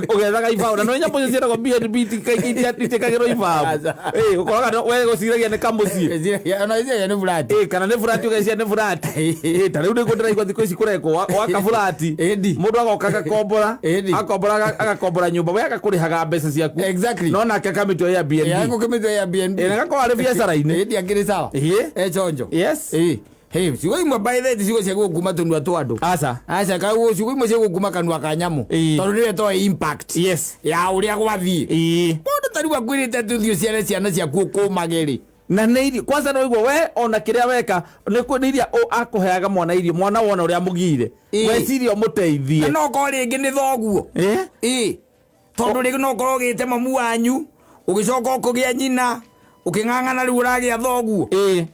ũgĩethaga ibaũ na no nyamũ icio ciĩtagwo B&B itiĩkagĩrwo ibaũ. Aca. Ĩĩ, ũkoraga we gũciragia nĩ kamũciĩ. Ona iciragia nĩ burati. Ĩĩ, kana nĩ burati ũgeciria nĩ burati. Ĩĩ, ta rĩu nĩguo ndĩraigua thikũ ici kũrekwo waka burati. Ĩndi. Mũndũ agoka agakombora. Ĩndi. Akombora agakombora nyũmba we agakũrĩhaga mbeca ciaku. Exactly. No nake akamĩtua Airbnb. Agũkĩmĩtua Airbnb. Ĩĩ, na gakorwo arĩ biacara-inĩ. Ĩndi akĩrĩ sawa. Ĩĩ. E chonjo. Yes. Ĩĩ. Hey, ciugo imwe by the way ti ciugo cia gũkuma tũnua twa andũ. Aca. Aca kaguo ciugo imwe cia gũkuma kanua ka nyamũ. Ĩĩ. Tondũ nĩwe toĩ impact Yes. ya ũrĩa gwathiĩ. Ĩĩ. Mũndũ ta rĩu akwĩrĩte atĩ ũthiĩ ũciare ciana ciaku ũkũmage rĩ. Na nĩ irio kwanza no igua we ona kĩrĩa weka nĩ nĩ iria akũheaga mwana irio mwana wona ũrĩa mũgire. Ĩĩ. Weciria Na ũmũteithie. no ũkorwo rĩngĩ nĩ thoguo. Ĩĩ. Ĩĩ. Tondũ rĩngĩ no ũkorwo ũgĩte mamu wanyu, ũgĩcoka ũkũgĩa nyina, ũkĩng'ang'ana rĩu ũragĩa thoguo. Ĩĩ.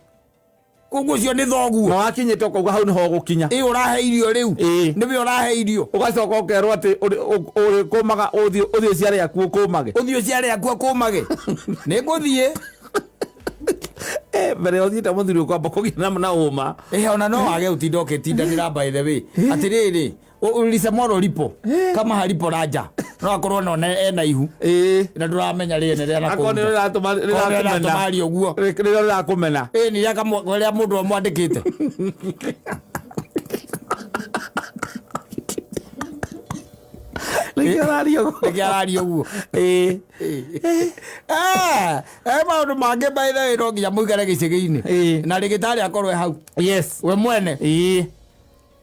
Koguo ũcio nĩ thoguo. Na wakinyĩte ũkauga hau nĩho ũgũkinya. Ĩĩ ũrahe irio rĩu. Ĩĩ. Nĩwe ũrahe irio. Ũgacoka ũkerwo atĩ ũrĩkũmaga ũthiĩ ũciare aku ũkũmage. Ũthiĩ ũciare aku akũmage. Nĩ ngũthiĩ. Mbere ya ũthiĩte mũthuri ũkwamba kũgĩa na ũma. Ĩĩ ona no wage ũtinda ũkĩtindanĩra by the way. Atĩrĩrĩ, ulisemwaro lipo kama halipo raja. No akorwo no ena ihu. Ĩĩ. Na ndũramenya rĩene rĩa Akorwo nĩ rĩratũma rĩrakũmena. aria ũguo. Rĩrĩa rĩrakũmena. Ĩĩ nĩ rĩa rĩa mũndũ amwandĩkĩte. Nĩkĩo ũraria ũguo. Nĩkĩo araria ũguo. Ĩĩ. Maũndũ mangĩ by the way no nginya mũikare gĩcagi-inĩ. Ĩĩ. Na rĩgĩtarĩ akorwo e hau. Yes. We mwene. Ĩĩ.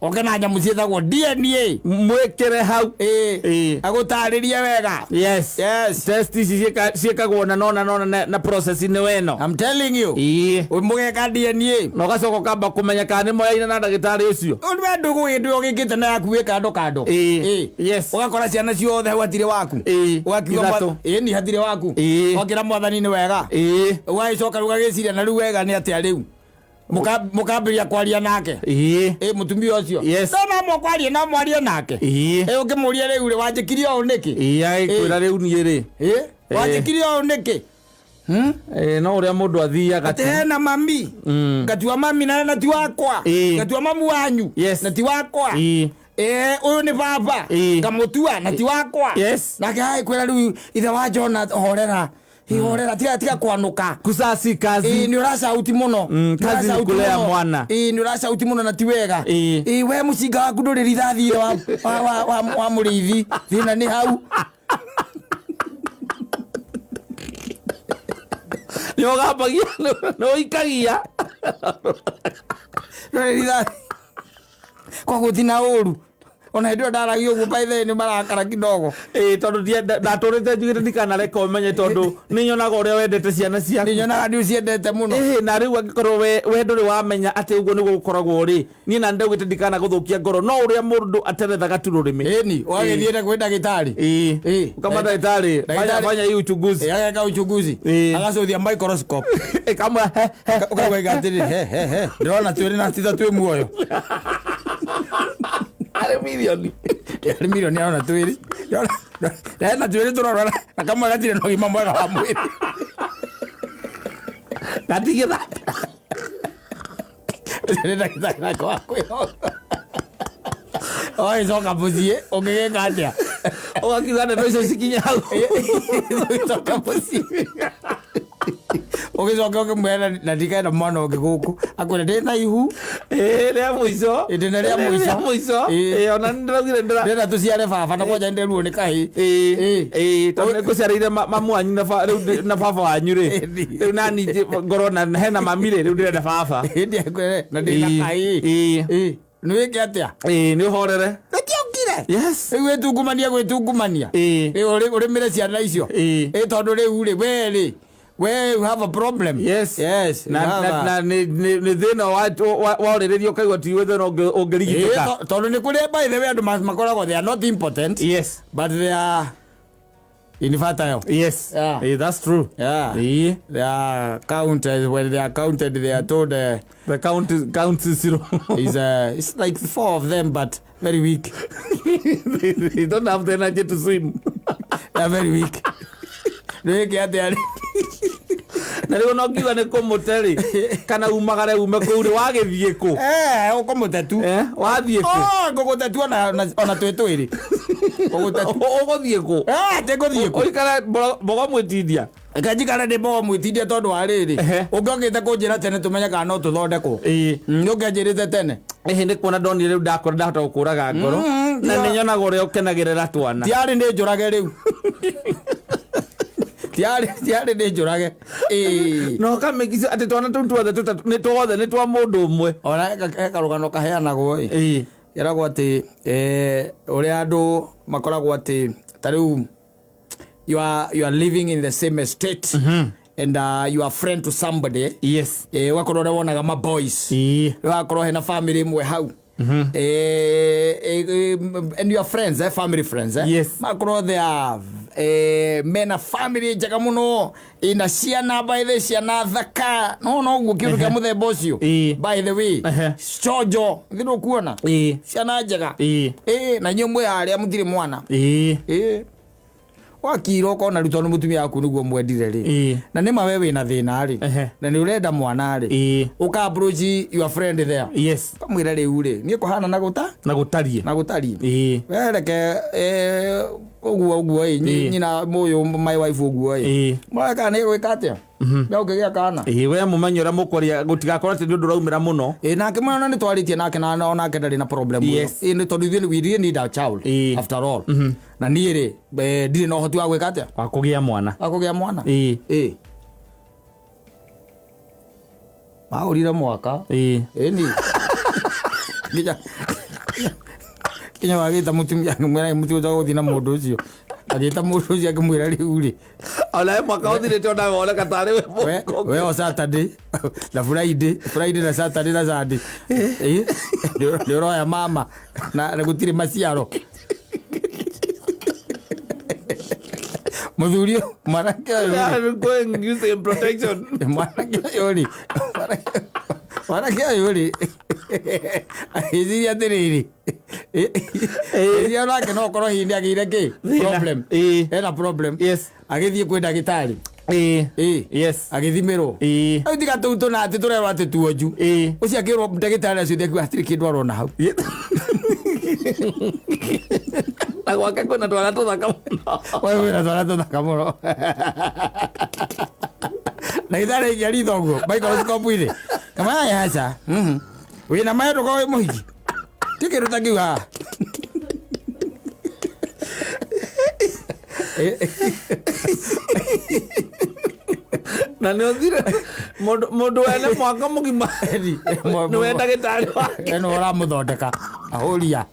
Oke na nyamũ ciĩtagwo DNA. Mwĩkĩre hau. Ĩĩ. Ĩĩ. Agũtarĩrie wega. Yes. Yes. Test ici ciĩkagwo na nona nona na process nĩ weno. I'm telling you. Ĩĩ. Mũgeka DNA. Na ũgacoka ũkamba kũmenya kana nĩ moyaine na ndagĩtarĩ ũcio. We ndũgũ hĩndĩ ĩyo ũgĩkĩte na yaku ĩ kando kando. Ĩĩ. Yes. Ũgakora ciana ciothe hau hatirĩ waku. Ĩĩ. Ũgakiuga Ithatũ. ĩĩ ni hatirĩ waku. Ĩĩ. Ũgakĩra mwathani nĩ wega. Ĩĩ. Ũgagĩcoka rĩu ũgagĩciria na rĩu wega nĩ atĩa rĩu. Mũkambĩrĩria kwaria nake. Ĩĩ. Ĩĩ mũtumia ũcio. Yes. No no mũkwarie no mwarie nake. Ĩĩ. Ĩĩ ũkĩmũria rĩu rĩ wanjĩkire ũũ nĩkĩ? Ĩĩ agĩkwĩra rĩu niĩ rĩ. Ĩĩ. Wanjĩkire ũũ nĩkĩ? Ĩĩ no ũrĩa mũndũ athiaga Atĩ hena mami. Ngatua mami na ti wakwa. Ĩĩ. Ngatua mamu wanyu. Yes. Na ti wakwa. Ĩĩ. Ĩĩ ũyũ nĩ baba. Ĩĩ. Ngamũtua na ti wakwa. Yes. Nake agĩkwĩra rĩu ithe wa Jona horera. Horera tiga tiga kwanũka. Kusasi kazi. Ĩĩ nĩ ũracauti mũno. Kazi ni Nĩ ũracauti kulea mũno. mwana. Ĩĩ nĩ ũracauti mũno na ti wega. Ĩĩ. Ĩĩ we mũcinga waku ndũrĩ rithathi wa mũrĩithi. Thĩna nĩ hau. Nĩ ũgambagia nĩ ũikagia. Ndũrĩ rithathi. Koguo ti na ũru. Ona hĩndĩ ĩyo ndaragia ũguo by the way nĩ marakara kidogo. Ĩĩ tondũ ndatũrĩte njugĩte ndikanareka ũmenye tondũ nĩ nyonaga ũrĩa wendete ciana ciaku. Nĩ nyonaga nĩ ũciendete mũno. Ĩĩ na rĩu angĩkorwo we ndũrĩ wamenya atĩ ũguo nĩguo gũkoragwo rĩ niĩ na ndaugĩte ndikanagũthũkia ngoro no ũrĩa mũndũ aterethaga tu rũrĩmĩ. Ĩni ũgagĩthiĩ na kwĩ ndagĩtarĩ. Ĩĩ. Ĩĩ. Ũkama ndagĩtarĩ Ndagĩtarĩ- fanya hii uchunguzi. Ĩĩ ageka uchunguzi. Ĩĩ. Agacũthia microscope. Ĩkamwĩra he he. Ũkauga atĩrĩ he he he ndĩrona twĩrĩ na tita twĩ muoyo. Arĩ mirioni. Arĩ mirioni arona twĩrĩ. Hena twĩrĩ tũrorora na kamwe gatirĩ na ũgima mwega wa mwĩrĩ. Gatigĩthamba. Ũcio nĩ ndagĩtarĩ nake wa kwĩhoka. Ũgagĩcoka mũciĩ ũngĩgĩka atĩa? Ũgakiuga ndeto icio cikinye hau. Ũgĩcoka mũciĩ. Ũgĩcoka ũkĩmwĩra na ndikaenda mwana ũngĩ gũkũ. Akwĩra ndĩ na ihu. Ĩĩ rĩa mũico. Ĩĩ, ndĩna rĩa mũico. Rĩa mũico. Ĩĩ. Ĩĩ ona nĩ ndĩraugire ndĩra Ndĩrenda tũciare baba na kwanja nĩnderuo nĩ kahĩĩ. Ĩĩ. Ĩĩ. Ĩĩ tondũ nĩ ngũciarĩire mamu wanyu na rĩu na baba wanyu rĩ. Ĩĩ. Rĩu nani ngorwo na hena mami rĩ rĩu ndĩrenda baba. Ĩĩ akwĩre na ndĩ na Ĩĩ. kahĩĩ. Ĩĩ. Ĩĩ. Nĩ wĩke atĩa? Ĩĩ nĩ ũhorere. Gĩtiokire. Yes. Rĩu wĩtungumania gwĩtungumania. Ĩĩ. Ĩĩ ũrĩmĩre ciana icio. Ĩĩ. Ĩĩ tondũ rĩu rĩ we rĩ we you have a problem. Yes. Yes. you Na have na a- na nĩ nĩ thĩna wa warĩrĩria ũkaigua ti thĩna Ĩĩ, ũngĩrigitĩka. tondũ nĩ kũrĩ by the way andũ makoragwo they are not impotent. Yes. But they are Infertile. Yes. Yeah. That's true. Yeah. They are counted when they are counted they are told The count is zero. is it's like four of them but very weak. They don't have the energy to swim. They are very weak. Nĩkĩ atĩa Na rĩu no ngiuga nĩ kũmũte rĩ kana umagare ume kũu rĩ wagĩthiĩ kũ? Ũkũmũtetu. Wathiĩ kũ? Oh, ngũgũtetu ona twĩ twĩrĩ. Ngũgũtetu. Ũgũthiĩ kũ? Tĩngũthiĩ kũ? Ũikare mbogo mwĩtindia. Reke njikare ndĩ mbogo mwĩtindia tondũ wa rĩrĩ. Ũngĩokĩte kũnjĩra tene tũmenye kana no tũthondekwo. Nĩ ũngĩanjĩrĩte tene. Ĩhĩ nĩ kuona ndonire rĩu ndakora ndahota gũkũraga ngoro na nĩ nyonaga ũrĩa ũkenagĩrĩra twana. Tiarĩ nĩ njũrage rĩu. Tiarĩ nĩ njũrage. Na ũkamĩkica atĩ twana tũu tuothe tũtatũ nĩ tuothe nĩ twa mũndũ ũmwe. Ona he karũgano kaheanagwo ĩ. Keragwo atĩ ũrĩa andũ makoragwo atĩ ta rĩu you are living in the same estate and you are friend to somebody. Yes. Ũgakorwo ũrĩa wonaga ma boys. Ũgakorwo hena family ĩmwe hau. And your friends, family friends, Yes. Makorwo they are mena family njega mũno ina ciana by the ciana thaka no no ũguo kĩndũ kĩa mũthemba ũcio. By the way, chonjo thĩ ndũkuona ciana njega. Na inyuĩ mwĩ harĩa mũtirĩ mwana. Wakira ũkona rĩu tondũ mũtumia waku nĩguo mwendire rĩ na nĩ ma we wĩna thĩna rĩ na nĩ ũrenda mwana rĩ ũka approach your friend there. Yes. Kamwĩra rĩu rĩ niĩ kũhana na gũta Na gũtariĩ. Na gũtariĩ we reke ũguo ũguo ĩ nyina mũyũ my wife ũguo ĩ mũrore kana nĩ gwĩka atĩa nĩ ũngĩgĩa kana. We mũmenye ũrĩa mũkwaria gũtigakorwo atĩ nĩ ũndũ ũraumĩra mũno. Nake mwana nĩ twarĩtie nake na onake ndarĩ na problem. Yes. Nĩ tondũ ithuĩ we really need a child after all. Na niĩ rĩ ndirĩ na ũhoti wa gwĩka atĩa wa kũgĩa mwana. Wa kũgĩa mwana. Mahũrire mwaka. Ĩni nginya wagĩta mũtumia akĩmwĩra mũtigũcoka gũthiĩ na mũndũ ũcio agĩta mũndũ ũcio akĩmwĩra rĩu rĩ Onawe mwaka ũthirĩte onawe woneka tarĩ we. We o Saturday na Friday na Saturday na Sunday nĩ ũroya mama na gũtirĩ maciaro mũthuri mwanake ũyũ Going using protection. Mwanake ũyũ rĩ mwanake ũyũ rĩ agĩciria atĩrĩrĩ ĩria nake no ũkorwo hihi nĩ agĩire kĩ problem ena problem. Yes. Agĩthiĩ kwĩ ndagĩtarĩ. Yes. Agĩthimĩrwo rĩu tiga tũu tũna atĩ tũrerwo atĩ tuonju ũcio akĩrwo ndagĩtarĩ acio akiuga hatirĩ kĩndũ arona hau. Na gwake kwĩna twana tũthaka mũno. We wĩna twana tũthaka mũno. Ndagĩtarĩ aikia ritho ũguo microscope-inĩ kama haya aca wĩna maya ndũkorwo wĩ mũhiki ti kĩndũ ta kĩu haha. Na nĩ ũthire mũndũ wene mwaka mũgima nĩwe ndagĩtarĩ wake. Ĩno ũramũthondeka ahũria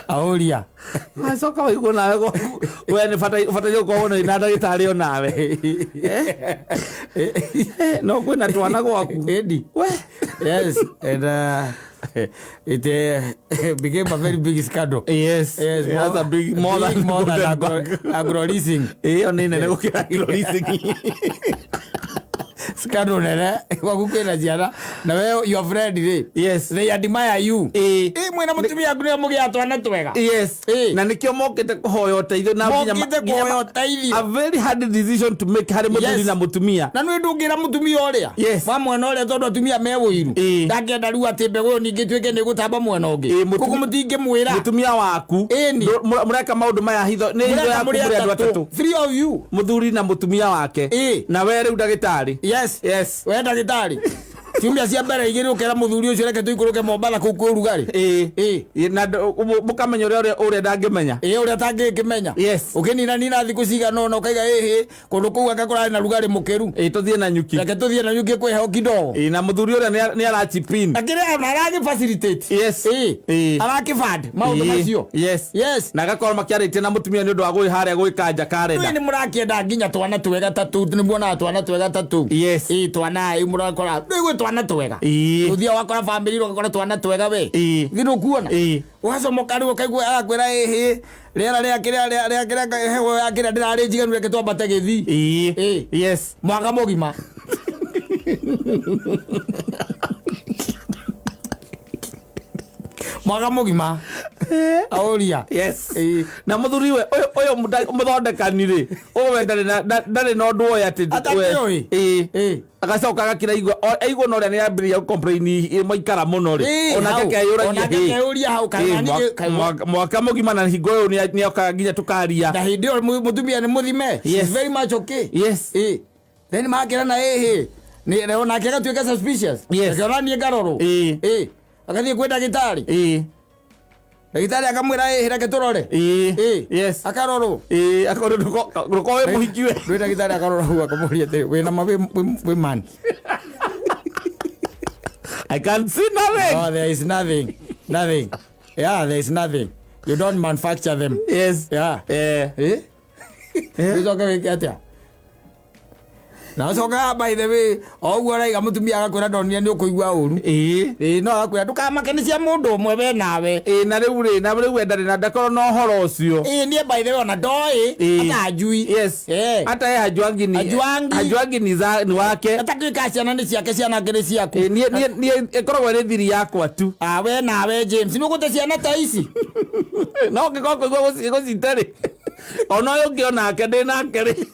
ahũria. Acoka waigua nawe we nĩ bataire gũkorwo na ndagĩtarĩ onawe no kwĩna twana gwaku. Edi. We. Yes, and it became a very big scandal. Yes. Yes, that's a big more big, than more than Golden Bank. agro leasing. Ĩyo nĩ nene gũkĩra agro leasing. Scandal nene gwaku kwĩna ciana na we your friend rĩ Yes. they admire you. Mwĩna mũtumia waku nĩwe mũgĩaga twana twega. Yes. Na nĩkĩo mokĩte kũhoya ũteithio na nginya Mokĩte kũhoya ũteithio. A very hard decision to make harĩ mũthuri Yes. na mũtumia. Na nĩ ndũngĩra mũtumia ũrĩa Yes. wa mwena ũrĩa tondũ atumia me ũiru ndangĩenda rĩu atĩ mbegũ ĩyo ningĩ ĩtuĩke nĩ ĩgũtamba mwena ũngĩ koguo mũtingĩmwĩra Mũtumia waku Ĩni. Mũreka maũndũ maya hitho nĩ hitho Mũreka yaku mũrĩ mũrĩ andũ atatũ. atatũ. Three of you. Mũthuri na mũtumia wake na we rĩu ndagĩtarĩ. Yes. Yes. We ndagĩtarĩ ciumia cia mbere igĩrĩ ũkera mũthuri ũcio reke tũikũrũke Mombatha kũu kwĩ ũrugarĩ. Na mũkamenya ũrĩa ũrĩa ndangĩmenya. Ũrĩa atangĩkĩmenya. Yes. Ũkĩnina nina thikũ cigana ũna ũkaiga ĩhĩ kũndũ kũu anga kũrarĩ na rugarĩ mũkĩru. Tũthiĩ na nyuki. Reke tũthiĩ na nyuki kwĩ heho kidogo. Na mũthuri ũrĩa nĩ arachip in. Akĩrĩ ona aragĩ facilitate. Yes. Arakĩfund maũndũ macio. Yes. Yes. Na agakorwo makĩarĩtie na mũtumia nĩ ũndũ wa gũthiĩ harĩa gwĩkanja karenda. Rĩu nĩ mũrakĩenda nginya twana twega ta tũu nĩ muonaga twana twega ta tũu. Yes. Twana ĩ mũrakora rĩu gwĩ twana twana twega Ĩĩ. uthia wakora bamĩrĩ ũgakora twana twega we Ĩĩ. githĩ ndũkuona Ĩĩ. ũgacomoka rĩu ũkaigua agakwĩra ĩhĩ rĩera rĩa kĩrĩa rĩa rĩa kĩrĩa heho ya kĩrĩa ndĩrarĩ njiganu reke twambate gĩthii Ĩĩ. Ĩĩ. Yes. Mwaka mũgima. Mwaka mũgima aũria. Yes. Ĩĩ. Na muthuri we uyu muthondekani ri uyu we ndari na undu oya ati Atakĩũĩ. ĩĩ Ĩĩ. agacoka agakira igua aigua na ũrĩa nĩ ambĩrĩria gũcomplain maikara mũno rĩ Ĩĩ, onake hau. akeyũragia Onake hĩ. akeyũria hau, kana Ĩĩ, ningĩ- mwaka mũgima na hingo ũyũ nĩokaga nginya tũkaria. Na hĩndĩ ĩyo mũtumia nĩ mũthime. She's Yes. very much okay. Yes. Ĩĩ. Then makĩrana ĩhĩ onake agatuĩka suspicious. Yes. Akĩona niĩ ngarorwo. Ĩĩ. Ĩĩ. Agathiĩ kwĩ ndagĩtarĩ. Ĩĩ. Ndagĩtarĩ akamwĩra ĩhĩ reke tũrore. Ĩĩ. Ĩĩ. Yes. Akarorwo. Ĩĩ, akorwo ndũkorwo wĩ mũhiki we. Rĩu ndagĩtarĩ akarora hau akamũria atĩrĩ wĩna ma wĩ man. I can see nothing. Oh, there is nothing. Nothing. Yeah, there is nothing. You don't manufacture them. Yes. Yeah. Eh. Eh? Ũcoke wĩke atĩa? Na ũcoke by the way, o ũguo ũraiga mũtumia agakwĩra ndonire nĩ ũkũigua ũru. Ĩĩ. Ĩĩ no agakwĩra ndũkamake nĩ cia mũndũ ũmwe we nawe. Ĩĩ, na rĩu rĩ, na rĩu we ndarĩ na ndakorwo na ũhoro ũcio. Ĩĩ niĩ by the way ona ndoĩ Ĩĩ. atanjui. Yes. Eh. Hata yeye hajuangi ni Hajuangi. hajuangi ni za ni wake. Atakĩka ciana nĩ ciake ciana ngĩrĩ ciaku. Ĩĩ, niĩ niĩ niĩ ĩkoragwo ĩrĩ thiri yakwa tu. Ah, we nawe James nĩ ũgũte ciana ta ici. No ũngĩkorwo kũigua gũcite rĩ. Ona ũyũ ũngĩ onake ndĩ nake rĩ.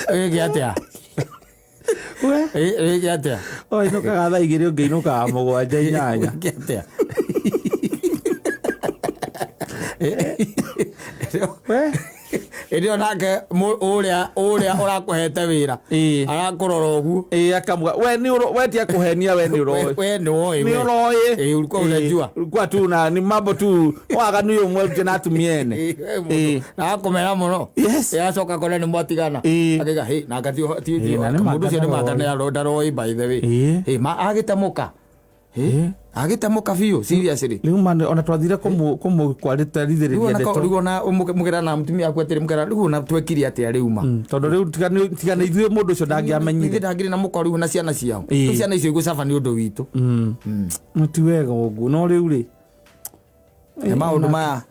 Wĩke atĩa? We. Ĩĩ, wĩke atĩa? O inũkaga thaa igĩrĩ ũngĩ inũkaga mũgwanja inyanya. Wĩke atĩa? We. Ĩndĩ ĩyo nake ũrĩa ũrĩa ũrakũhete wĩra Ĩĩ. arakũrora ũguo. Ĩĩ, akamũga we nĩ we ti akũhenia we nĩ ũroĩ. We nĩ woĩ Nĩ we. ũroĩ. Ĩĩ, ulikuwa unajua. Ulikuwa tu na ni mambo tu waganu ũyũ mwe na atumia ene. Ĩĩ, we mũndũ. Ĩĩ. Na akamera mũno. Yes. Ĩĩ, acoka akona nĩ mwatigana. Ĩĩ. Akauga, "Hĩ, na anga Ĩĩ, na nĩ mũndũ ũcio nĩ manga manga nĩ ndaroĩ by the way." Ĩĩ. Ĩĩ, ma agĩtemũka. Ĩĩ. Agĩtemũka biũ seriously. Rĩu ma ona twathire kũmũkwarĩtarithĩrĩria Rĩu ona ndeto. rĩu ona mũkĩra na mũtumia waku atĩrĩ mũkĩra rĩu ona twekire atĩa rĩu ma. Tondũ rĩu tiga nĩ ithuĩ mũndũ ũcio ndangĩamenyire. Ithuĩ ndangĩrĩ na mũka rĩu na ciana ciao. Ĩĩ. Rĩu ciana icio igũcaba nĩ ũndũ witũ. No ti wega ũguo no rĩu rĩ. Nĩ maũndũ maya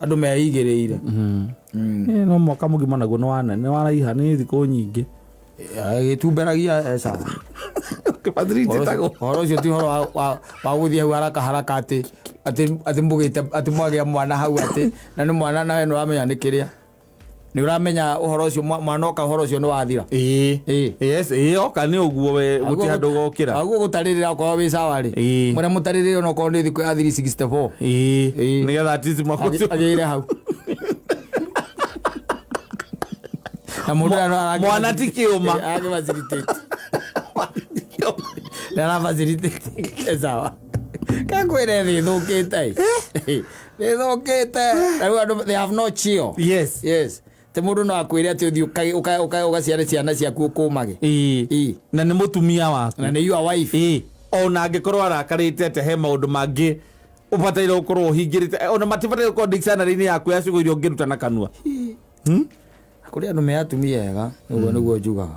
andũ meigĩrĩire. Ĩĩ, no mwaka mũgima naguo nĩ waraiha nĩ thikũ nyingĩ. Gĩtumberagia sawa. Kĩbathiriti ĩtagwo. Ũhoro ũcio ti ũhoro wa gũthiĩ hau haraka haraka atĩ atĩ atĩ mũgĩte atĩ mwagĩa mwana hau atĩ na nĩ mwana nawe nĩ ũramenya nĩ kĩrĩa. Nĩ ũramenya ũhoro ũcio mwana oka ũhoro ũcio nĩ wathira. Ĩĩ. Ĩĩ. Yes, ĩĩ oka nĩ ũguo we gũtirĩ handũ ũgokĩra. Aguo gũtarĩrĩra okorwo wĩ sawa rĩ. Ĩĩ. Mũrĩa mũtarĩrĩre ona okorwo nĩ thikũ ya 364. Ĩĩ. Ĩĩ. Nĩgetha at least mwaka ũcio Agĩire hau. Na mũndũ ũrĩa no Mwana ti kĩũma. Aragĩ-facilitate. Nĩ ara-facilitate. Sawa. Kakwĩre thĩ ĩthũkĩte. Thĩ ĩthũkĩte. Na rĩu andũ they have no chill. Yes. Yes. Te mũndũ no akwĩre atĩ ũthiĩ ũgaciare ciana ciaku ũkũmage. Ĩĩ. Ĩĩ. Na nĩ mũtumia waku. Na nĩ your wife. Ĩĩ. Ona angĩkorwo arakarĩte atĩ he maũndũ mangĩ ũbataire gũkorwo ũhingĩrĩte ona matibataire gũkorwo dictionary-inĩ yaku ya ciugo iria ũngĩruta na kanua. Kũrĩ andũ me atumia ega ũguo nĩguo njugaga.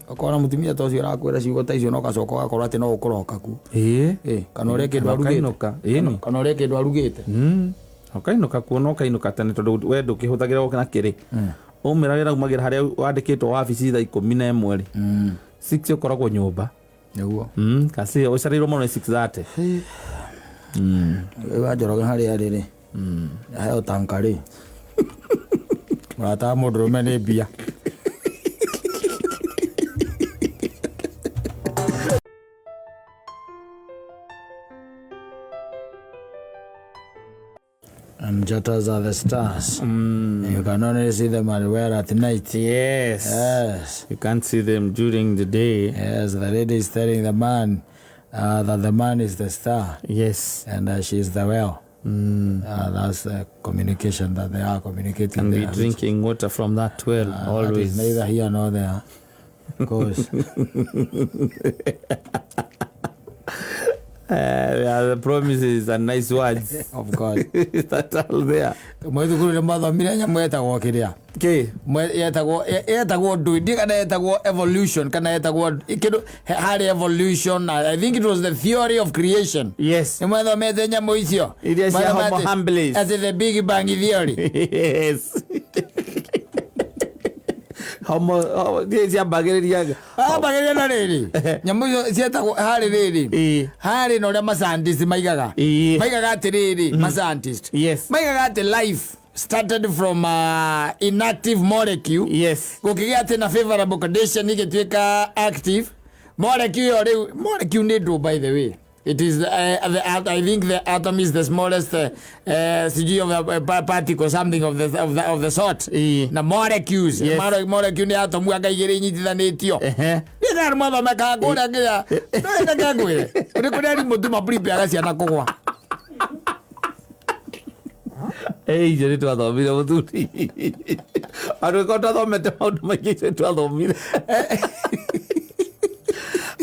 Okorwo mũtumia ta ũcio ũrakwĩra ciugo ta icio no ũgacoka ũgakorwo atĩ no ũkũroka kuo. Ĩĩ. Ĩĩ, kana ũrĩe kĩndũ Kana arugĩte. ũkainũka. Ĩni. Kana ũrĩe kĩndũ arugĩte. Ũkainũka kuo na ũkainũka tene tondũ we ndũkĩhũthagĩra na kĩrĩ. Umĩra wĩra umagĩra harĩa wandĩkĩtwo wabici thaa 11 rĩ. 6 ũkoragwo nyũmba. Nĩguo. Kasi ũcereirwo mũno nĩ 6:30. Rĩu Wanjoroge harĩa arĩ rĩ. Aheo tanka rĩ. Mũrata wa mũndũrũme nĩ mbia. And jotters are the stars. You can only see them at well at night. Yes. Yes. You can't see them during the day. Yes, the lady is telling the man that the man is the star. Yes. And she is the well. That's the communication that they are communicating. And be there. drinking water from that well That always. is neither here nor there. Of course. There are the promises and nice words. Of course. That are there. Mwĩ thukuru nĩ mwathomire nyamũ ĩtagwo kĩrĩa Kĩ? Yetagwo ndũĩ, ndiĩ kana yetagwo evolution kana yetagwo kĩndũ harĩ evolution. I think it was the theory of creation. Nĩ mwathomete nyamũ icio? Iria cia Mwathoma Homo habilis. Atĩ the big bang theory. Yes. Homo ndiĩ ciambagĩrĩria. Ambagĩrĩria na rĩrĩ, nyamũ icio cietagwo harĩ rĩrĩ, harĩ na ũrĩa mascientist maigaga. Maigaga atĩrĩrĩ, mascientist maigaga atĩ life started from inactive molecule. Gũkĩgĩa atĩ na favorable condition, igĩtuĩka active molecule. Ĩyo rĩu molecule nĩ ndũ, by the way. It is I think the atom is the smallest sijui of the particle, something of the sort. Na molecules. Molecule nĩ atom anga igĩrĩ inyitithanĩtio. Niĩ kana mwathomekaga kũrĩa kĩrĩa no ngwĩre nĩ kũrĩa arimũ tu mapripeaga ciana kũgwa. Icio nĩ twathomire, mũthuri, andũ ĩkorwo twathomete maũndũ maingĩ, icio twathomire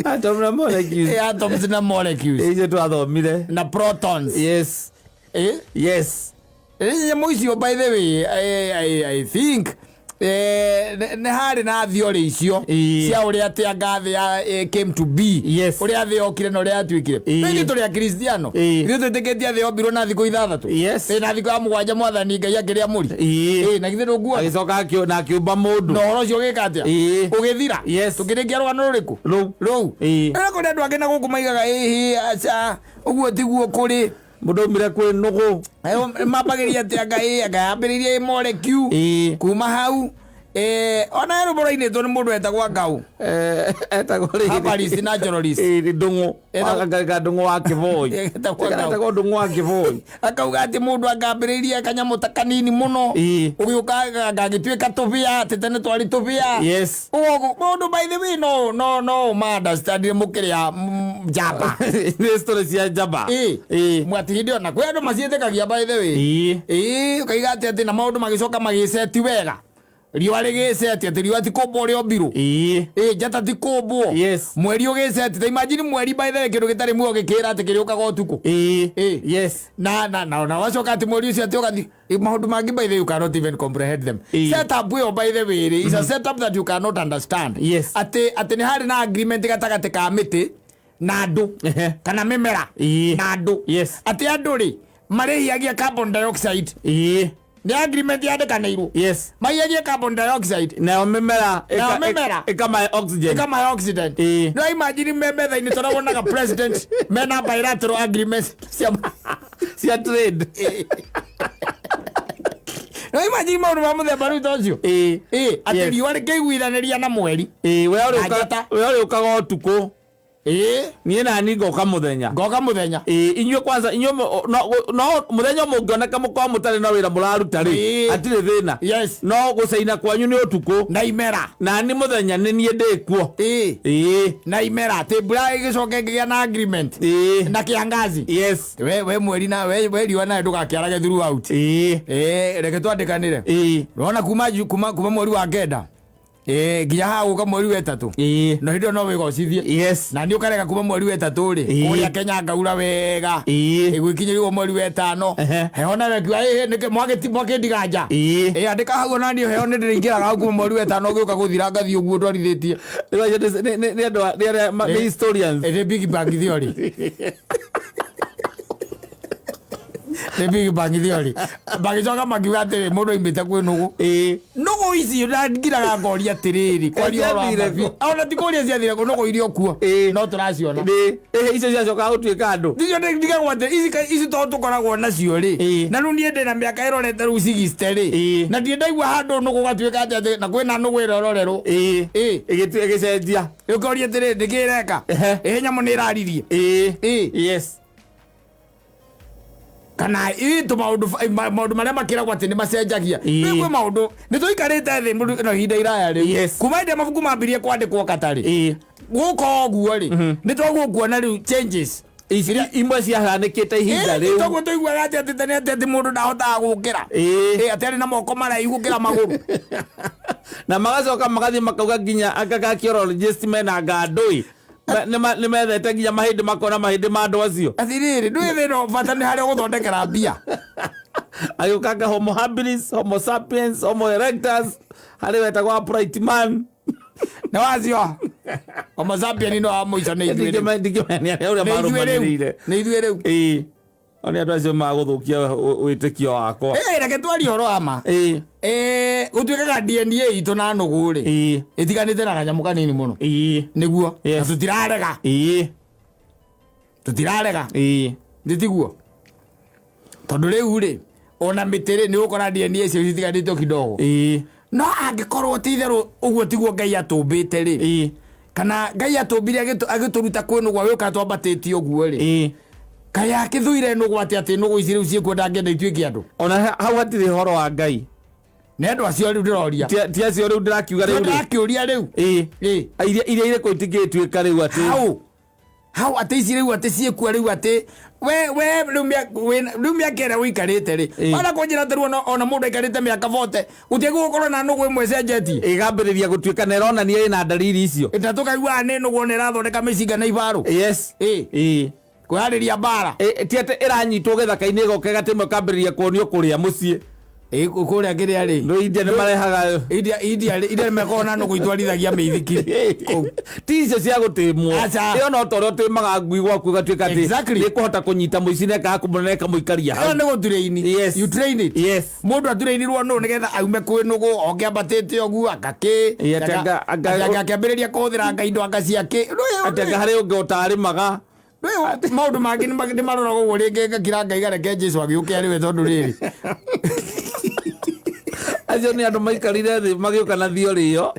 atom na molecules. Atoms na molecules. Icio twathomire. Na protons. Eh? Nyamũ icio, by the way, I think nĩ harĩ na theory icio cia ũrĩa atĩ anga thĩ came to be, ũrĩa thĩ yokire na ũrĩa yatuĩkire. Ithuĩ tũrĩ akristiano. Ithuĩ twĩtĩkĩtie thĩ yombirwo na thikũ 6. Na thikũ ya 7 mwathani Ngai akĩrĩa mũri. Na githĩ ndũkuona? Agĩcoka na akĩũmba mũndũ. Na ũhoro ũcio ũgĩka atĩa? Ũgĩthira. Tũkĩrĩkia rũgano rũrĩkũ? Rũu. Rũu. Na kũrĩ andũ angĩ na gũkũ maigaga ĩhĩ, aca, ũguo tiguo kũrĩ. Mũndũ aumire kwĩ nũgũ. Mambagĩria atĩ anga ĩ anga yambĩrĩirie ĩ molecule. Kuma hau ona he rwĩmbo rwainĩtwo nĩ mũndũ wetagwo Ngau. Etagwo rĩrĩ. Herbalist, naturalist. Nĩ Ndũng'ũ. Ndũng'ũ wa Kĩboi. Etagwo Ngau. Etagwo Ndũng'ũ wa Kĩboi. Akauga atĩ mũndũ angambĩrĩirie kanyamũ ta kanini mũno, ũgĩũka anga agĩtuĩka tũbĩa, atĩ tene twarĩ tũbĩa. Ũguo maũndũ, by the way, no ma understand mũkĩrĩa njamba. Nĩ story cia njamba. Mwati hĩndĩ ĩyo na kwĩ andũ maciĩtĩkagia, by the way. Ũkaiga atĩ na maũndũ magĩcoka magĩceti wega, riũa rĩgĩceti, atĩ riũa ti kũmbwo rĩombirwo. Njata ti kũmbwo. Mweri ũgĩceti, ta imagine mweri, by the way, kĩndũ gĩtarĩ muoyo gĩkĩra atĩ kĩrĩũkaga ũtukũ. Na wacoka atĩ mweri ũcio atĩ ũgathi maũndũ mangĩ, by the way, you cannot even comprehend them. Setup ĩyo, by the way rĩ, is a setup that you cannot understand. Atĩ nĩ harĩ na agreement gatagatĩ ka mĩtĩ na andũ, kana mĩmera na andũ, atĩ andũ rĩ marĩhiagia carbon dioxide. Nĩ agreement yandĩkanĩirwo. Maihagie carbon dioxide. Nayo mĩmera Nayo mĩmera ĩkamahe oxygen. Ĩkamahe oxygen. No imagine me metha-inĩ tũrĩa wonaga president mena bilateral agreement cia cia trade. No imagine maũndũ ma mũthemba rĩu ta ũcio. Atĩ riũa rĩkĩiguithanĩria na mweri. We Na njata. We ũrĩũkaga ũtukũ. Niĩ nani ngoka mũthenya. Ngoka mũthenya. Inyuĩ kwanza inyuĩ no mũthenya mũngĩoneka mũkorwo mũtarĩ na wĩra mũraruta rĩ, hatirĩ thĩna. No gũcaina kwanyu nĩ ũtukũ. Na imera. Na nĩ mũthenya nĩ niĩ ndĩkuo. Na imera, atĩ mbura ĩgĩcoka ĩkĩgĩa na agreement na kĩangazi. We mweri na we riũa nawe ndũgakĩarage throughout. Reke twandĩkanĩre. Ũrona kuma mweri wa 9 nginya haha gũka mweri wa 3, no hĩndĩ ĩyo no wĩgocithie. Na nĩ ũkarega kuma mweri wa 3 rĩ, kũrĩa Kenya ngaura wega. Ĩgwĩkinyĩrio mweri wa 5. Heho nawe kiuga ĩhĩ nĩkĩ mwakĩndiga nja. Andĩka hau, ona niĩ heho nĩ ndĩrĩingĩraga hau kuma mweri wa 5 ũgĩũka gũthira, ngathiĩ ũguo ndwarithĩtie. Rĩu acio nĩ andũ nĩ arĩa nĩ historians. Nĩ Big Bang Theory. Nĩ Big Bang Theory. Magĩcoka makiuga atĩrĩ, mũndũ aimĩte kwĩ nũgũ. Nũgũ ici ngiraga ngoria atĩrĩrĩ, kwaria ũhoro wa Ciathire mabi. kũ? Ona ti kũria ciathire kũ, nũgũ iria kuo. No tũraciona. Icio ciacokaga gũtuĩka andũ. Icio nĩ ndigagwo atĩ ici to tũkoragwo nacio rĩ. Na rĩu niĩ ndĩna mĩaka ĩrorete rĩu 60 rĩ. Na ndirĩ ndaigua handũ nũgũ gatuĩka atĩ na kwĩna nũgũ ĩrororerwo. Ĩgĩcenjia. Ũkoria atĩrĩ, nĩkĩ ĩreka? Nyamũ nĩ ĩraririe. Kana ĩ tũmaũndũ maũndũ marĩa makĩragwo atĩ nĩ macenjagia. Rĩu kwĩ maũndũ nĩ tũikarĩte thĩ mũndũ ĩno ihinda iraya rĩu. Kuma hĩndĩ ĩrĩa mabuku mambirie kwandĩkwo katarĩ. Gũka ũguo rĩ, nĩ twaguo kuona rĩu changes. Ici imwe ciahanĩkĩte ihinda rĩu. Toguo tũiguaga atĩ tene atĩ mũndũ ndahotaga gũkĩra. Atĩ arĩ na moko maraihu gũkĩra magũrũ. Na magacoka magathiĩ makauga nginya anga archaeologist mena ngandũi nĩ methete nginya mahĩndĩ, makona mahĩndĩ ma andũ acio. Atĩrĩrĩ, ndũĩ thĩna, bata nĩ harĩa ũgũthondekera mbia. Agĩũkanga homo habilis, homo sapiens, homo erectus, harĩ wetagwo upright man. Nĩ wacio homo sapien no wa mũico nĩ ithuĩ rĩu. Ndingĩmenya nĩ ũrĩa Nĩ ithuĩ rĩu marũmanĩrĩire. nĩ ithuĩ rĩu. Ĩĩ, o nĩ andũ acio magũthũkia wĩtĩkio wakwa. Ĩ, reke twarie ũhoro wa ma. Ĩĩ. Ĩ, gũtuĩkaga DNA itũ na nũgũ rĩ, Ĩĩ. ĩtiganĩte na kanyamũ kanini mũno. Ĩĩ. Nĩguo. Yes. Na tũtirarega. Ĩĩ. Tũtirarega. Ĩĩ. Nĩ tiguo tondũ rĩu rĩ, ona mĩtĩ rĩ, nĩ ũgũkora DNA icio citiganĩte o kidogo. Ĩĩ. No angĩkorwo ti itherũ ũguo tiguo Ngai atũmbĩte rĩ, Ĩĩ. kana Ngai atũmbire agĩtũruta kwĩ nũgũ agĩũka twambatĩtie ũguo rĩ, Ĩĩ. kaĩ akĩthũire nũgũ atĩ atĩ nũgũ ici rĩu ciĩkuo ndangĩenda ituĩke andũ? Ona hau hatirĩ ũhoro wa Ngai. Nĩ andũ acio rĩu ndĩroria. Ti acio rĩu ndĩrakiuga rĩu rĩ. Ndĩrakĩũria rĩu. Ĩĩ. Ĩĩ. Iria irĩkũ itingĩtuĩka rĩu atĩ Hau hau atĩ ici rĩu atĩ ciĩkua rĩu atĩ we rĩu rĩu mĩaka ĩrĩa ũikarĩte rĩ, Ĩĩ. ona kũnjĩra atĩ rĩu ona mũndũ aikarĩte mĩaka 40 gũtiagĩ gũkorwo na nũgũ ĩmwe ĩcenjetie. Ĩgambĩrĩria gũtuĩka na ĩronania ĩna ndariri icio. Ĩta tũkaiguaga nĩ nũgũ ona ĩrathondeka mĩcinga na ibarũ. Yes. Ĩĩ. Ĩĩ. Kwĩharĩria mbara. Ĩ, ti atĩ ĩranyitwo gĩthaka-inĩ ĩgoka ĩgatĩmwe ĩkambĩrĩria kuonio kũrĩa mũciĩ. Ĩĩ, kũrĩa kĩrĩa rĩ, Nĩ India nĩ marehaga. India rĩ, India nĩ makoragwo na nũgũ itwarithagia mĩithikiri kũu. Ti icio cia gũtĩmwo. Aca. Ĩyo no ta ũrĩa ũtĩmaga ngui gwaku ĩgatuĩka atĩ Exactly. nĩ ĩkũhota kũnyita mũici na ĩkaga kũmũnene na ĩkamũikaria Ĩyo hau. nĩ gũturaini. Yes. You train it. Yes. Mũndũ aturainirwo nũ nĩgetha aume kwĩ nũgũ oke ambatĩte ũguo anga kĩ. Ĩ, atĩ anga- anga akĩambĩrĩria kũhũthĩra anga indo anga ciake. Atĩ anga harĩ ũngĩ ũtarĩmaga. Maũndũ mangĩ nĩ maroragwo ũguo rĩngĩ ngakira Ngai gareke Jesu agĩũke arĩ we tondũ rĩrĩ. Acio nĩ andũ maikarire thĩ magĩũka na theory ĩyo.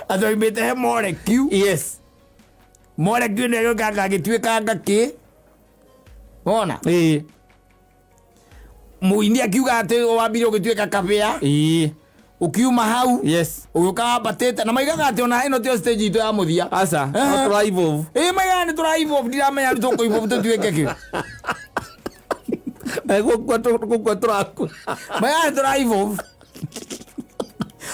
Atĩ oimĩte he molecule. Yes. Molecule nĩ ĩgĩũka anga agĩtuĩka anga kĩ. Wona? Ĩĩ. Mũini akiuga atĩ wambire ũgĩtuĩka kabĩa. Ĩĩ. Ũkiuma hau. Yes. Ũgĩũka wambatĩte na maigaga atĩ ona ĩno tiyo stage itũ ya mũthia. Aca, no tũra evolve. Ĩ, maigaga nĩ tũra evolve, ndiramenya rĩu tũkũ evolve tũtuĩke kĩ. Gũkua tũrakua. Maigaga nĩ tũra evolve.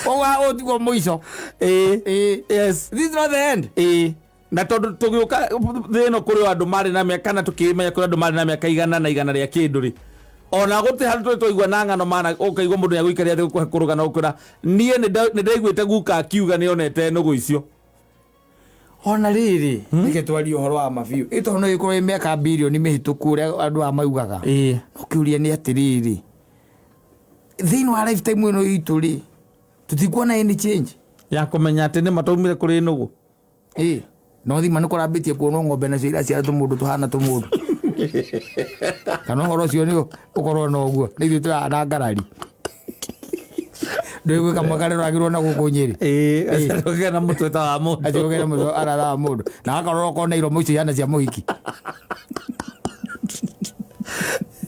Koguo ũyũ tiguo mũico. Ĩĩ. Ĩĩ. Yes. This is not the end. Ĩĩ. Na tondũ tũgĩũka thĩ ĩno kũrĩ o andũ marĩ na mĩaka na tũkĩmenya kũrĩ andũ marĩ na mĩaka igana na igana rĩa kĩndũ rĩ, ona gũtirĩ handũ tũrĩ twaigua na ng'ano mana ũkaigua mũndũ nĩagũikaria thĩ gũkũhe kũrũgana gũkwĩra niĩ nĩ ndaiguĩte guka akiuga nĩonete nũgũ icio. Ona rĩrĩ, reke twarie ũhoro wa mabiũ. Ĩ tondũ no ĩkorwo ĩ mĩaka birioni mĩhĩtũku ũrĩa andũ aya maugaga. Ĩĩ. No kĩũria nĩ atĩrĩrĩ, thĩinĩ wa lifetime ĩno itũ rĩ, tũtikuona any change. Ya kũmenya atĩ nĩma twaumire kũrĩ nũgũ. Ĩ, no thima nĩ kũrambĩtie kuonwo ng'ombe nacio iraciara tũmũndũ tũhana tũmũndũ. Kana ũhoro ũcio nĩ ũkorwo na ũguo, nĩ ithuĩ tũrahana ngarari. Ndũĩ kamwe karĩragĩrwo na gũkũ Nyĩrĩ. Ĩĩ, gacerũke na mũtwe ta wa mũndũ. Acokere mũtwe arathaga mũndũ. Na gakorwo okorwo na iromo icio ihana cia mũhiki.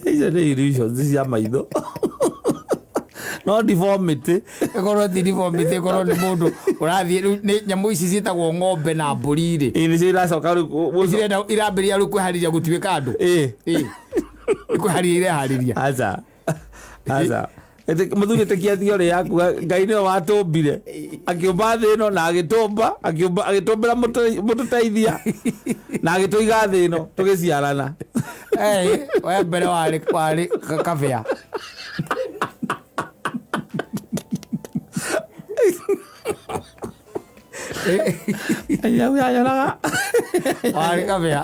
Icio nĩ illusions cia maitho. No deformity. Ĩkorwo ti deformity, ĩkorwo nĩ mũndũ ũrathiĩ rĩu nĩ nyamũ ici ciĩtagwo ng'ombe na mbũri rĩ. Ĩĩ, nĩcio iracoka rĩu Cirenda irambĩrĩria rĩu kwĩharĩria gũtuĩka andũ. Ĩĩ. Ĩĩ. Kwĩharĩria ireharĩria. Aca. Aca. Mũthuri ĩtĩkia theory yaku Ngai nĩwe watũmbire. Akĩũmba thĩ ĩno na agĩtũmba, akĩũmba agĩtũmbĩra mũtũteithia na agĩtũiga thĩ ĩno tũgĩciarana. Ĩ, we mbere warĩ kabĩa. Nyau yanyonaga. Warĩ kabĩa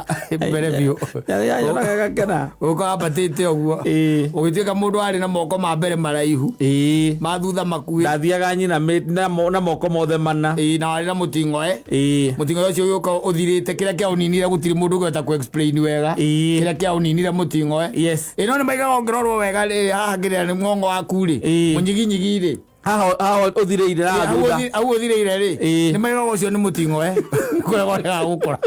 mbere biũ. Nyau yanyonaga gakena. Ũka wambatĩte ũguo. Ĩĩ. Ũgĩtuĩka mũndũ warĩ na moko ma mbere maraihu. Ĩĩ. Ma thutha makuhĩ. Ndathiaga nyina na moko mothe mana. Ĩĩ, na warĩ na mũting'oe. Ĩĩ. Mũting'oe ũcio ũgĩũka ũthirĩte kĩrĩa kĩaũninire gũtirĩ mũndũ ũngĩhota kũ explain wega. Ĩĩ. Kĩrĩa kĩaũninire mũting'oe. Yes. Ĩ, no nĩ maigaga ũngĩrorwo wega rĩ, haha kĩrĩa nĩ ng'ong'o waku rĩ. Ĩĩ. Mũnyiginyigi rĩ. Haha haha ũthirĩire haha thutha. Hau ũthirĩire rĩ. Ĩĩ. Nĩ maigaga ũcio nĩ mũting'oe. Kũrĩa wonaga gũkũra.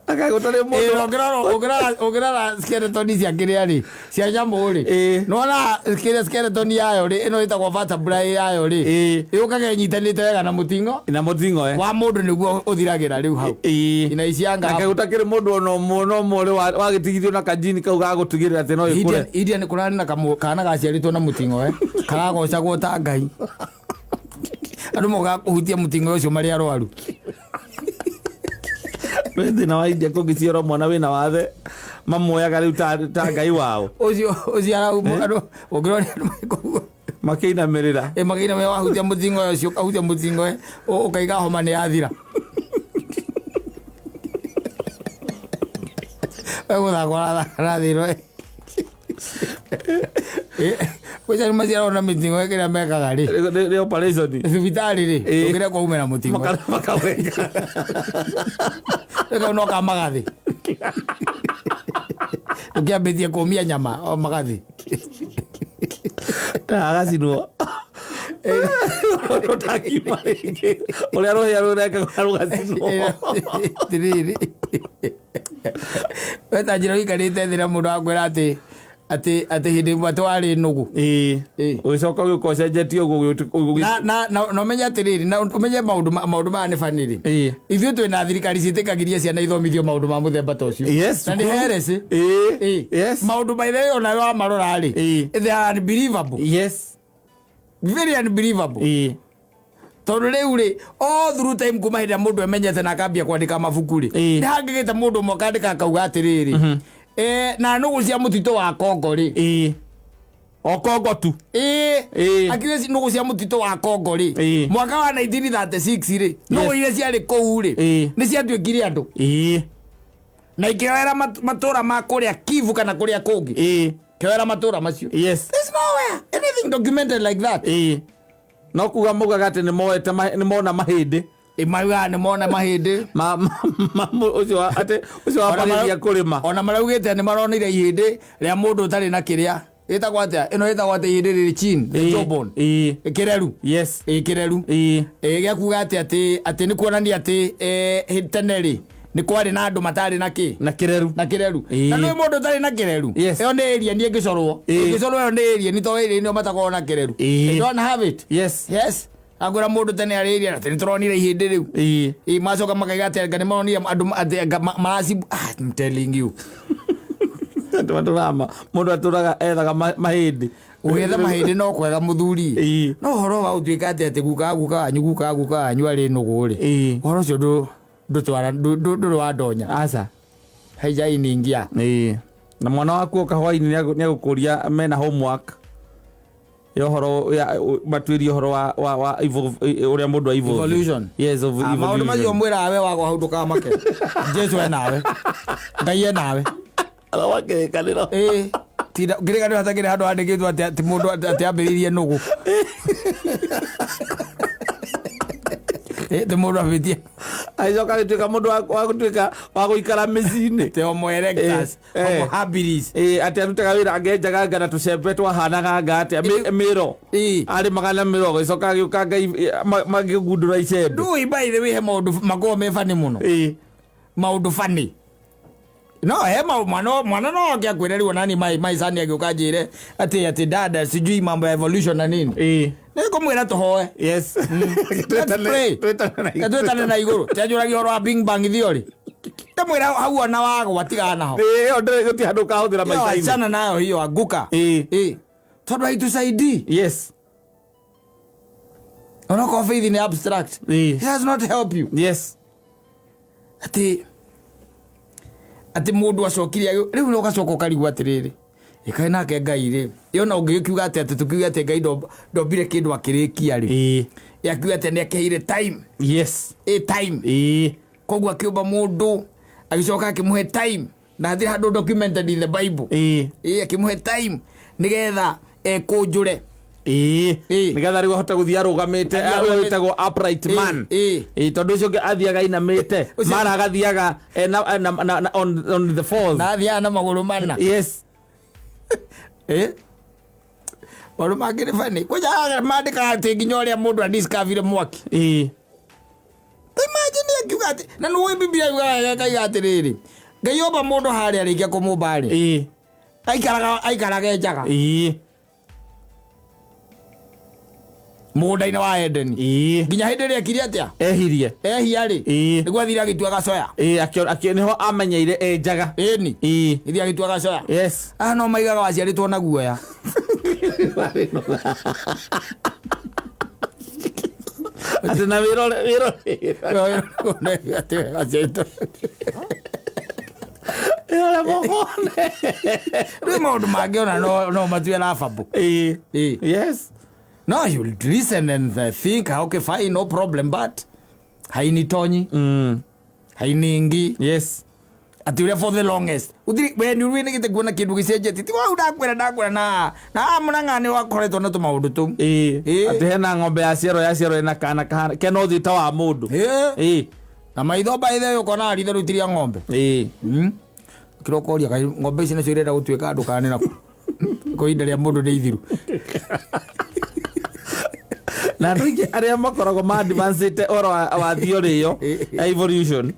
Aka gũtarĩ Ĩĩ, mũndũ. na ũngĩrora skeleton cia kĩrĩa rĩ, cia nyamũ rĩ. Ĩĩ. Nĩwona kĩrĩa skeleton yayo rĩ, ĩno ĩtagwo vertebrae yayo rĩ. Ĩĩ. Yũkaga ĩnyitanĩte wega na mũting'o. Na mũting'oe. Wa mũndũ nĩguo ũthiragĩra rĩu hau. Ĩĩ. Ina ici anga. Na gũtakĩrĩ mũndũ ona ũmwe ona ũmwe ũrĩ wagĩtigithio na kajini kau ga gũtigĩrĩra atĩ no ĩkũre. India nĩ kũrarĩ na kana gaciarĩtwo na mũting'oe karagocagwo ta Ngai. Andũ mokaga kũhutia mũting'oe ũcio marĩ arwaru. Wĩ thĩna wa India kũngĩciarwo mwana wĩna wathe mamuoyaga rĩu ta ngai wao. Ũcio ũciara andũ ũngĩrora andũ mekũguo. Makĩinamĩrĩra. Ĩ makĩina me wahutia mũthingo ũcio ũkahutia mũthingo ũkaiga homa nĩ yathira. Gũthakwo rathirwo. Kwanza maciarwo na mĩthingo ĩkĩrĩa mekaga rĩ. Nĩ operation. Thibitarĩ rĩ, ũngĩrĩa kwaumĩra mũthingo. Makawenga. Rĩu no ka magathĩ. Ũkĩambĩtie kũmia nyama o magathĩ. Agacinwo. Ũtakiuma rĩngĩ. Ũrĩa rũhĩa rũrengagwo rũgacinwo. Atirĩrĩ. We ta njĩra ũikarĩte thĩ na mũndũ akwĩra atĩ atĩ atĩ hĩndĩ ĩmwe twarĩ nũgũ. Ĩĩ. Ũgĩcoka ũgĩũka ũcenjetie ũguo. Na na ũmenye atĩrĩrĩ, na ũmenye maũndũ maũndũ maya nĩ banĩrĩ. Ĩĩ. Ithuĩ twĩna thirikari ciĩtĩkagĩria ciana ithomithio maũndũ ma mũthemba ta ũcio. Yes. Na nĩ heresy. Ĩĩ. Yes. Maũndũ maithe ona wamarora rĩ. Ĩĩ. They are unbelievable. Yes. Very unbelievable. Ĩĩ. Tondũ rĩu rĩ, all through time kuma hĩndĩ ĩrĩa mũndũ emenyete na akambia kwandĩka mabuku rĩ, Ĩĩ. nĩ hangĩgĩte mũndũ ũmwe akandĩka akauga atĩrĩrĩ, na nũgũ cia mũtitũ wa Kongo rĩ. Ĩĩ. O Kongo tu. Ĩĩ. Ĩĩ. Akiuga nũgũ cia mũtitũ wa Kongo rĩ, Ĩĩ. mwaka wa 1936 rĩ, nũgũ iria ciarĩ kũu rĩ, Ĩĩ. nĩ ciatuĩkire andũ. Ĩĩ. Na ikĩoera matũra ma kũrĩa Kivu kana kũrĩa kũngĩ. Ĩĩ. Ikĩoera matũra macio. Yes. There's nowhere anything documented like that. Ĩĩ. No kuga maugaga atĩ nĩ moete nĩ mona mahĩndĩ. Maugaga nĩ mona mahĩndĩ. Ũcio atĩ ũcio wambagĩrĩria kũrĩma. Ona maraugĩte nĩ maronire ihĩndĩ rĩa mũndũ ũtarĩ na kĩrĩa. Ĩtagwo atĩa? Ĩno ĩtagwo atĩ ihĩndĩ rĩrĩ chin, the jawbone. Ĩĩ. Kĩreru. Yes. Ĩĩ kĩreru. Ĩĩ. Ĩĩ gĩa kuga atĩ atĩ nĩ kuonania atĩ tene rĩ nĩ kwarĩ na andũ matarĩ na kĩ? Na kĩreru. Na kĩreru. Ĩĩ. Na nĩ mũndũ ũtarĩ na kĩreru. Yes. Ĩyo nĩ alien ĩngĩcorwo. Ĩĩ. Ĩngĩcorwo ĩyo nĩ alien tondũ alien nĩo matakoragwo na kĩreru. Ĩĩ. They don't have it. Yes. Yes. Akwĩra mũndũ tene arĩ alien atĩ nĩ tũronire ihĩndĩ rĩu. Ĩĩ. Ĩĩ macoka makaiga atĩ anga nĩ maronire andũ atĩ anga maraci. I'm telling you. Andũ matũraga mũndũ atũraga ethaga mahĩndĩ. Ũgĩetha mahĩndĩ no kwega mũthuri. Ĩĩ. No ũhoro wa ũtuĩka atĩ atĩ guka guka wanyu guka guka wanyu arĩ nũgũ rĩ. Ĩĩ. Ũhoro ũcio ndũtwara ndũrĩ wandonya. Aca. Haijainiingia. Ĩĩ. Na mwana waku oka hwainĩ nĩagũkũria mena homework ya ũhoro ya matuĩrie ũhoro wa ũrĩa mũndũ a evolve. Evolution. Yes, of Maũndũ macio evolution. mwĩraga we wagwa hau ndũkamake. Jesu e nawe. Ngai e nawe. Thoma kĩrĩkanĩro. Ĩĩ. Tinda kĩrĩkanĩro hatakĩrĩ handũ handĩkĩtwo atĩ mũndũ atĩ ambĩrĩirie nũgũ. Ĩĩ, atĩ mũndũ ambĩtie. Agĩcoka agĩtuĩka mũndũ wa gũtuĩka wa gũikara mĩciĩ-inĩ. Te homo erectus, homo habilis. Ĩĩ, atĩ arutaga wĩra angĩenjaga anga na tũcembe twahanaga anga atĩa mĩro. Ĩĩ. Arĩmaga na mĩro agĩcoka agĩũka Ngai magĩgundũra icembe. Ndũĩ by the way he maũndũ makoragwo me funny mũno. Ĩĩ. Maũndũ funny. No he mwana mwana no oke akwĩre rĩu onani mai sani agĩũka anjĩre atĩ atĩ dada sijui mambo ya evolution na nini. Ĩĩ. Nĩ ngũmwĩra tũhoe. Yes. Let's pray. Twĩtane na na igũrũ. Tianjũragia ũhoro wa Big Bang Theory. Ndamwĩra hau ona wagwa tigana naho. Ĩĩ, ĩyo ndĩrĩ gũtirĩ handũ ũkahũthĩra Hiyo maica-inĩ. achana nayo hiyo anguka. Ĩĩ. Ĩĩ. Tondũ haitusaidii. Yes. Onokorwo faith ni abstract. Ĩĩ. It does not help you. Yes. Atĩ atĩ mũndũ acokire rĩu nĩ ũgacoka ũkarigwo atĩrĩrĩ ĩkaĩ nake Ngai rĩ ĩyo na ũngĩgĩkiuga atĩ atĩ tũkiuge atĩ Ngai ndombire kĩndũ akĩrĩkia rĩ. Ĩĩ. Akiuga atĩ nĩ akĩheire time. Yes. Ĩ time. Ĩĩ. Koguo akĩũmba mũndũ agĩcoka akĩmũhe time na hatirĩ handũ documented in the Bible. Ĩĩ. Ĩĩ akĩmũhe time nĩgetha ekũnjũre. Ĩĩ. Ĩĩ. Nĩgetha rĩu ahote gũthiĩ arũgamĩte, Athiĩ ũyũ arũgamĩte. wĩtagwo upright man. Ĩĩ. Ĩĩ, tondũ ũcio ũngĩ athiaga ainamĩte, Ũcio- mara agathiaga ena on the fours. Na athiaga na magũrũ mana. Yes. Ĩĩ. Maũndũ mangĩ nĩ funny. Kwanja mandĩkaga atĩ nginya ũrĩa mũndũ adiscoverire mwaki. Ĩĩ. Imagine akiuga atĩ na nĩũĩ Biblia yugaga ĩkaiga atĩrĩrĩ Ngai omba mũndũ harĩa arĩkia kũmũmba rĩ. Ĩĩ. Aikaraga enjaga. Ĩĩ. Mũgũnda-inĩ wa Edeni. Ĩĩ. Nginya hĩndĩ ĩrĩa ekire atĩa? Ehirie. Ehia rĩ. Ĩĩ. Nĩguo athire agĩtua gacoya. Ĩĩ, nĩho amenyeire enjaga. Ĩni. Ĩĩ. Ĩthiĩ agĩtua gacoya. Yes. Aya no maigaga waciarĩtwo na guoya. Atĩ na wĩrore. Atĩ waciarĩtwo. Ũrĩa mũkone. Rĩu maũndũ mangĩ ona no matue laughable. Ĩĩ. Ĩĩ. Yes. No, you listen and think, okay, fine, no problem, but hainitonyi, hainiingi. Yes. Ati uria for the longest uthiri we ni uri nigite kuona kindu gicenjetie ti wau ndakwira na mũrang'a nĩ wakoretwo na tũmaũndũ tũu. Ĩĩ. Ĩĩ. Atĩ hena ng'ombe yaciarwo yaciarwo ĩna kana kahana kena ũthiũ ta wa mũndũ. Ĩĩ. Ĩĩ. Na maitho by the way ũkona ritho rĩu ti rĩa ng'ombe. Ĩĩ. Kĩrokoria kaĩ ng'ombe ici nacio irenda gũtuĩka andũ kana nĩ nakũ kwa ihinda rĩa mũndũ nĩ ithiru. Na andũ aingĩ arĩa makoragwo ma advancĩte ũhoro wa theory ĩyo ya evolution,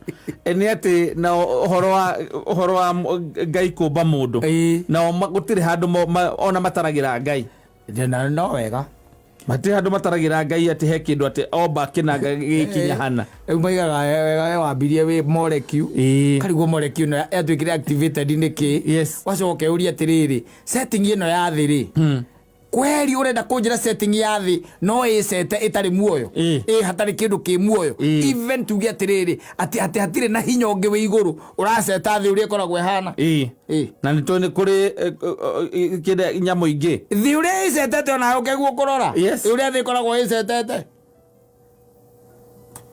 nĩ atĩ na ũhoro wa Ngai kũmba mũndũ. Ĩĩ. Nao gũtirĩ handũ ona mataragĩra Ngai. Na no wega. Matirĩ handũ mataragĩra Ngai atĩ he kĩndũ atĩ omba kĩnanga gĩkinya hana. Rĩu maigaga wega we wambirie wĩ molecule. Ĩĩ. Karigwo molecule ĩno yatuĩkire activated nĩkĩ? Yes. Wacoke ũrie atĩrĩrĩ, setting ĩno ya thĩ rĩ, kweri ũrenda kũnjĩra setting ya thĩ no ĩcete ĩtarĩ muoyo? Ĩĩ. Ĩ hatarĩ kĩndũ kĩ muoyo? Ĩĩ. Even tuge atĩrĩrĩ atĩ hatirĩ na hinya ũngĩ wĩ igũrũ ũraceta thĩ ũrĩa ĩkoragwo ĩhana. Ĩĩ. Ĩĩ. Na nĩ tũĩ nĩ kũrĩ kĩrĩa nyamũ ingĩ. Thĩ ũrĩa ĩcetete onawe ũkeguo kũrora. Yes. Ũrĩa thĩ ĩkoragwo ĩcetete,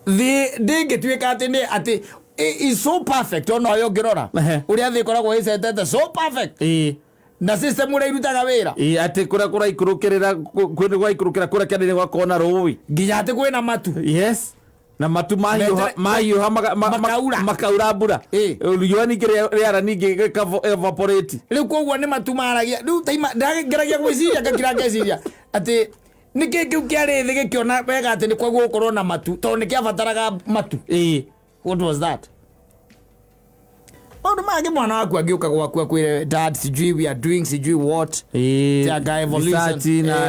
thĩ ndĩngĩtuĩka atĩ nĩ atĩ is so perfect onawe ũngĩrora. Ehe. Ũrĩa thĩ ĩkoragwo ĩcetete, so perfect. Ĩĩ. Na system ũrĩa irutaga wĩra. Ĩĩ, atĩ kũrĩa kũraikũrũkĩrĩra kwĩ gwaikũrũkĩra kũrĩa kĩanda-inĩ gwakorwo na rũĩ. Nginya atĩ kwĩna matu. Yes. Na matu mahiũha mahiũha Makaura. Makaura mbura. Ĩĩ. Riũa ningĩ rĩara ningĩ evaporate. Rĩu koguo nĩ matu maragia rĩu taima ndageragia gwĩciria ngakira ngeciria atĩ nĩkĩ kĩu kĩarĩ thĩ gĩkĩona wega atĩ nĩ kwagwo gũkorwo na matu tondũ nĩ kĩabataraga matu. Ĩĩ. What was that? Maũndũ mangĩ mwana waku angĩũka gwaku akwĩre, "Dad, sijui we are doing sijui what." Ĩĩ. Anga evolution, Research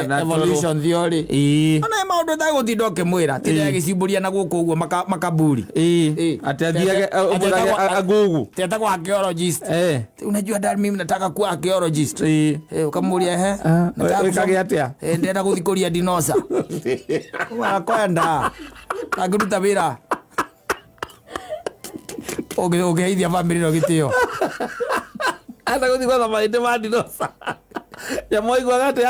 na evolution theory. Ĩĩ. Ona maũndũ tagũtinda ũkĩmwĩra tinda agĩcimbũria na gũkũ ũguo makaburi. Ĩĩ. Ĩĩ. Atĩ athiage Ati ũmũrage agugu. Tetagwo archaeologist. Eh. Unajua dad, mimi nataka kuwa archaeologist. Ĩĩ. Eh, ukamuria ehe. Ah, Nataka wĩkage atĩa? Eh, ndĩrenda gũthikũria dinosa wakwenda angĩruta wĩra ũngĩheithia bamĩrĩ ĩno gĩtĩo. Ata gũthiĩ gwetha mahĩndĩ ma dinosa. Nyamũ aiguaga atĩ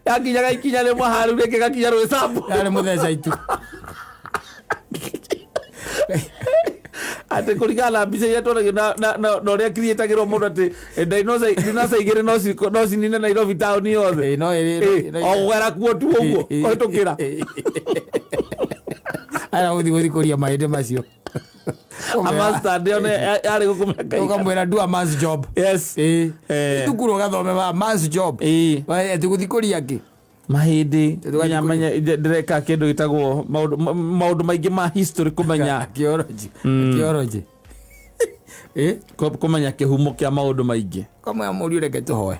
yakinyaga ikinya rĩmwe haru rĩngĩ gakinya rwĩcambu. Yarĩ mũtheca itu. Atĩ kũringana na mbica iria tuonagio na ũrĩa kiriĩtagĩrwo mũndũ atĩ dinosa igĩrĩ no cinine Nairobi taũni yothe. Ĩĩ, no Ĩĩ, o kũgera kuo tu ũguo kũhĩtũkĩra. Ara gũthiĩ gũthikũria mahĩndĩ macio. Amastad one yarĩ gũkũ mĩaka igana. Ũkamwĩra, "Do a man's job." Yes. Ĩĩ. Eh. Thukuru ũgathome a man's job. Ĩĩ. Atĩ gũthikũria kĩ? Mahĩndĩ. Tũgathiĩ Nginya menye ndĩreka kĩndũ gĩtagwo maũndũ maingĩ ma history kũmenya Archaeology. Archaeology. Ĩĩ. Kũmenya kĩhumo kĩa maũndũ maingĩ. Kama mũriũ reke tũhoe.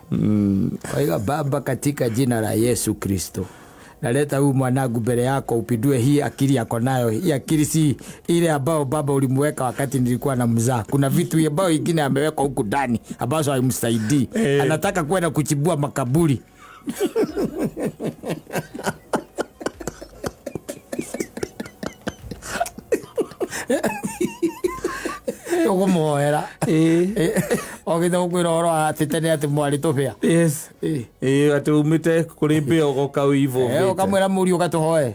Waiga, "Baba, katika jina la Yesu Kristo, naleta huyu mwanangu mbele yako, upindue hii akili yako nayo. Hii akili si ile ambayo baba ulimweka wakati nilikuwa na mzaa. Kuna vitu ambayo ingine amewekwa huku ndani ambazo haimsaidii. Anataka kwenda kuchibua makaburi." Ũkũmũhoera ogĩte gũkwĩra ũhoro wa atĩ tene atĩ mwarĩ tũbĩa. Yes. Ĩĩ, atĩ umĩte kũrĩ mbĩa ũgoka wĩivũvĩte. Ũkamwĩra mũriũ ũgatũhoe.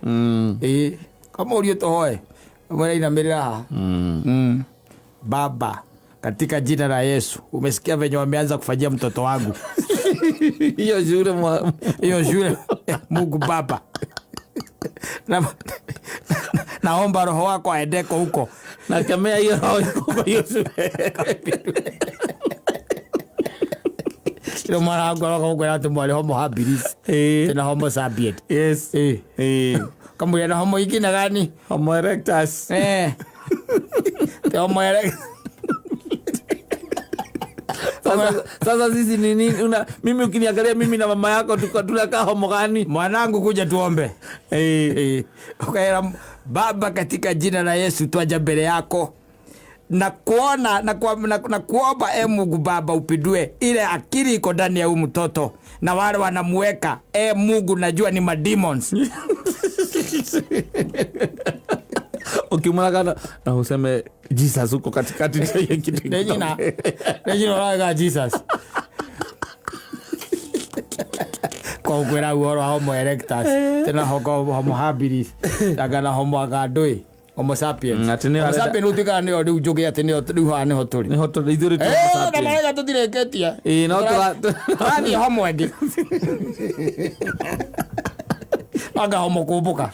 Ĩĩ, kamũriũ tũhoe, kamwĩra inamĩrĩra haha. "Baba, katika jina la Yesu, umesikia venye wameanza kufanyia mtoto wangu Hiyo shule hiyo shule. Mungu Baba, naomba roho wako aendeko huko." Nakemea hiyo roho iko kwa hiyo shule. Rĩu mwana wangu aroka gũkwĩra atĩ mwarĩ homo habilis tena homo sapien. Yes. Ĩĩ. Ĩĩ. Kamwĩra na homo ingine gani? Homo erectus. Eh. Te homo erectus. Sasa sisi ni nini? Mimi ukiniangalia mimi na mama yako tunakaa homo gani? Mwanangu, kuja tuombe. Ukaera, "Baba, katika jina la Yesu twaja mbele yako na kuona na kuomba, e Mungu Baba, upindue ile akili iko ndani ya huyu mtoto na wale wanamuweka. E Mungu, najua ni mademons." Ukimwona na useme Jesus huko katikati ndio hiyo kitu Ndĩnyina ndĩnyina ũrauga Jesus kokwĩra ũhoro wa homo erectus tena homo habilis anga na homo agandũĩ homo sapiens. Atĩ nĩyo Homo arenda- sapiens rĩu tuĩkaga nĩyo rĩu njũgĩ atĩ nĩyo rĩu haha nĩho tũrĩ. Nĩho tũrĩ ithuĩ rĩ Eh, tũ na marega tũtirĩkĩtie. Ĩĩ, no Tũrathiĩ homo ĩngĩ anga homo kũmbũka.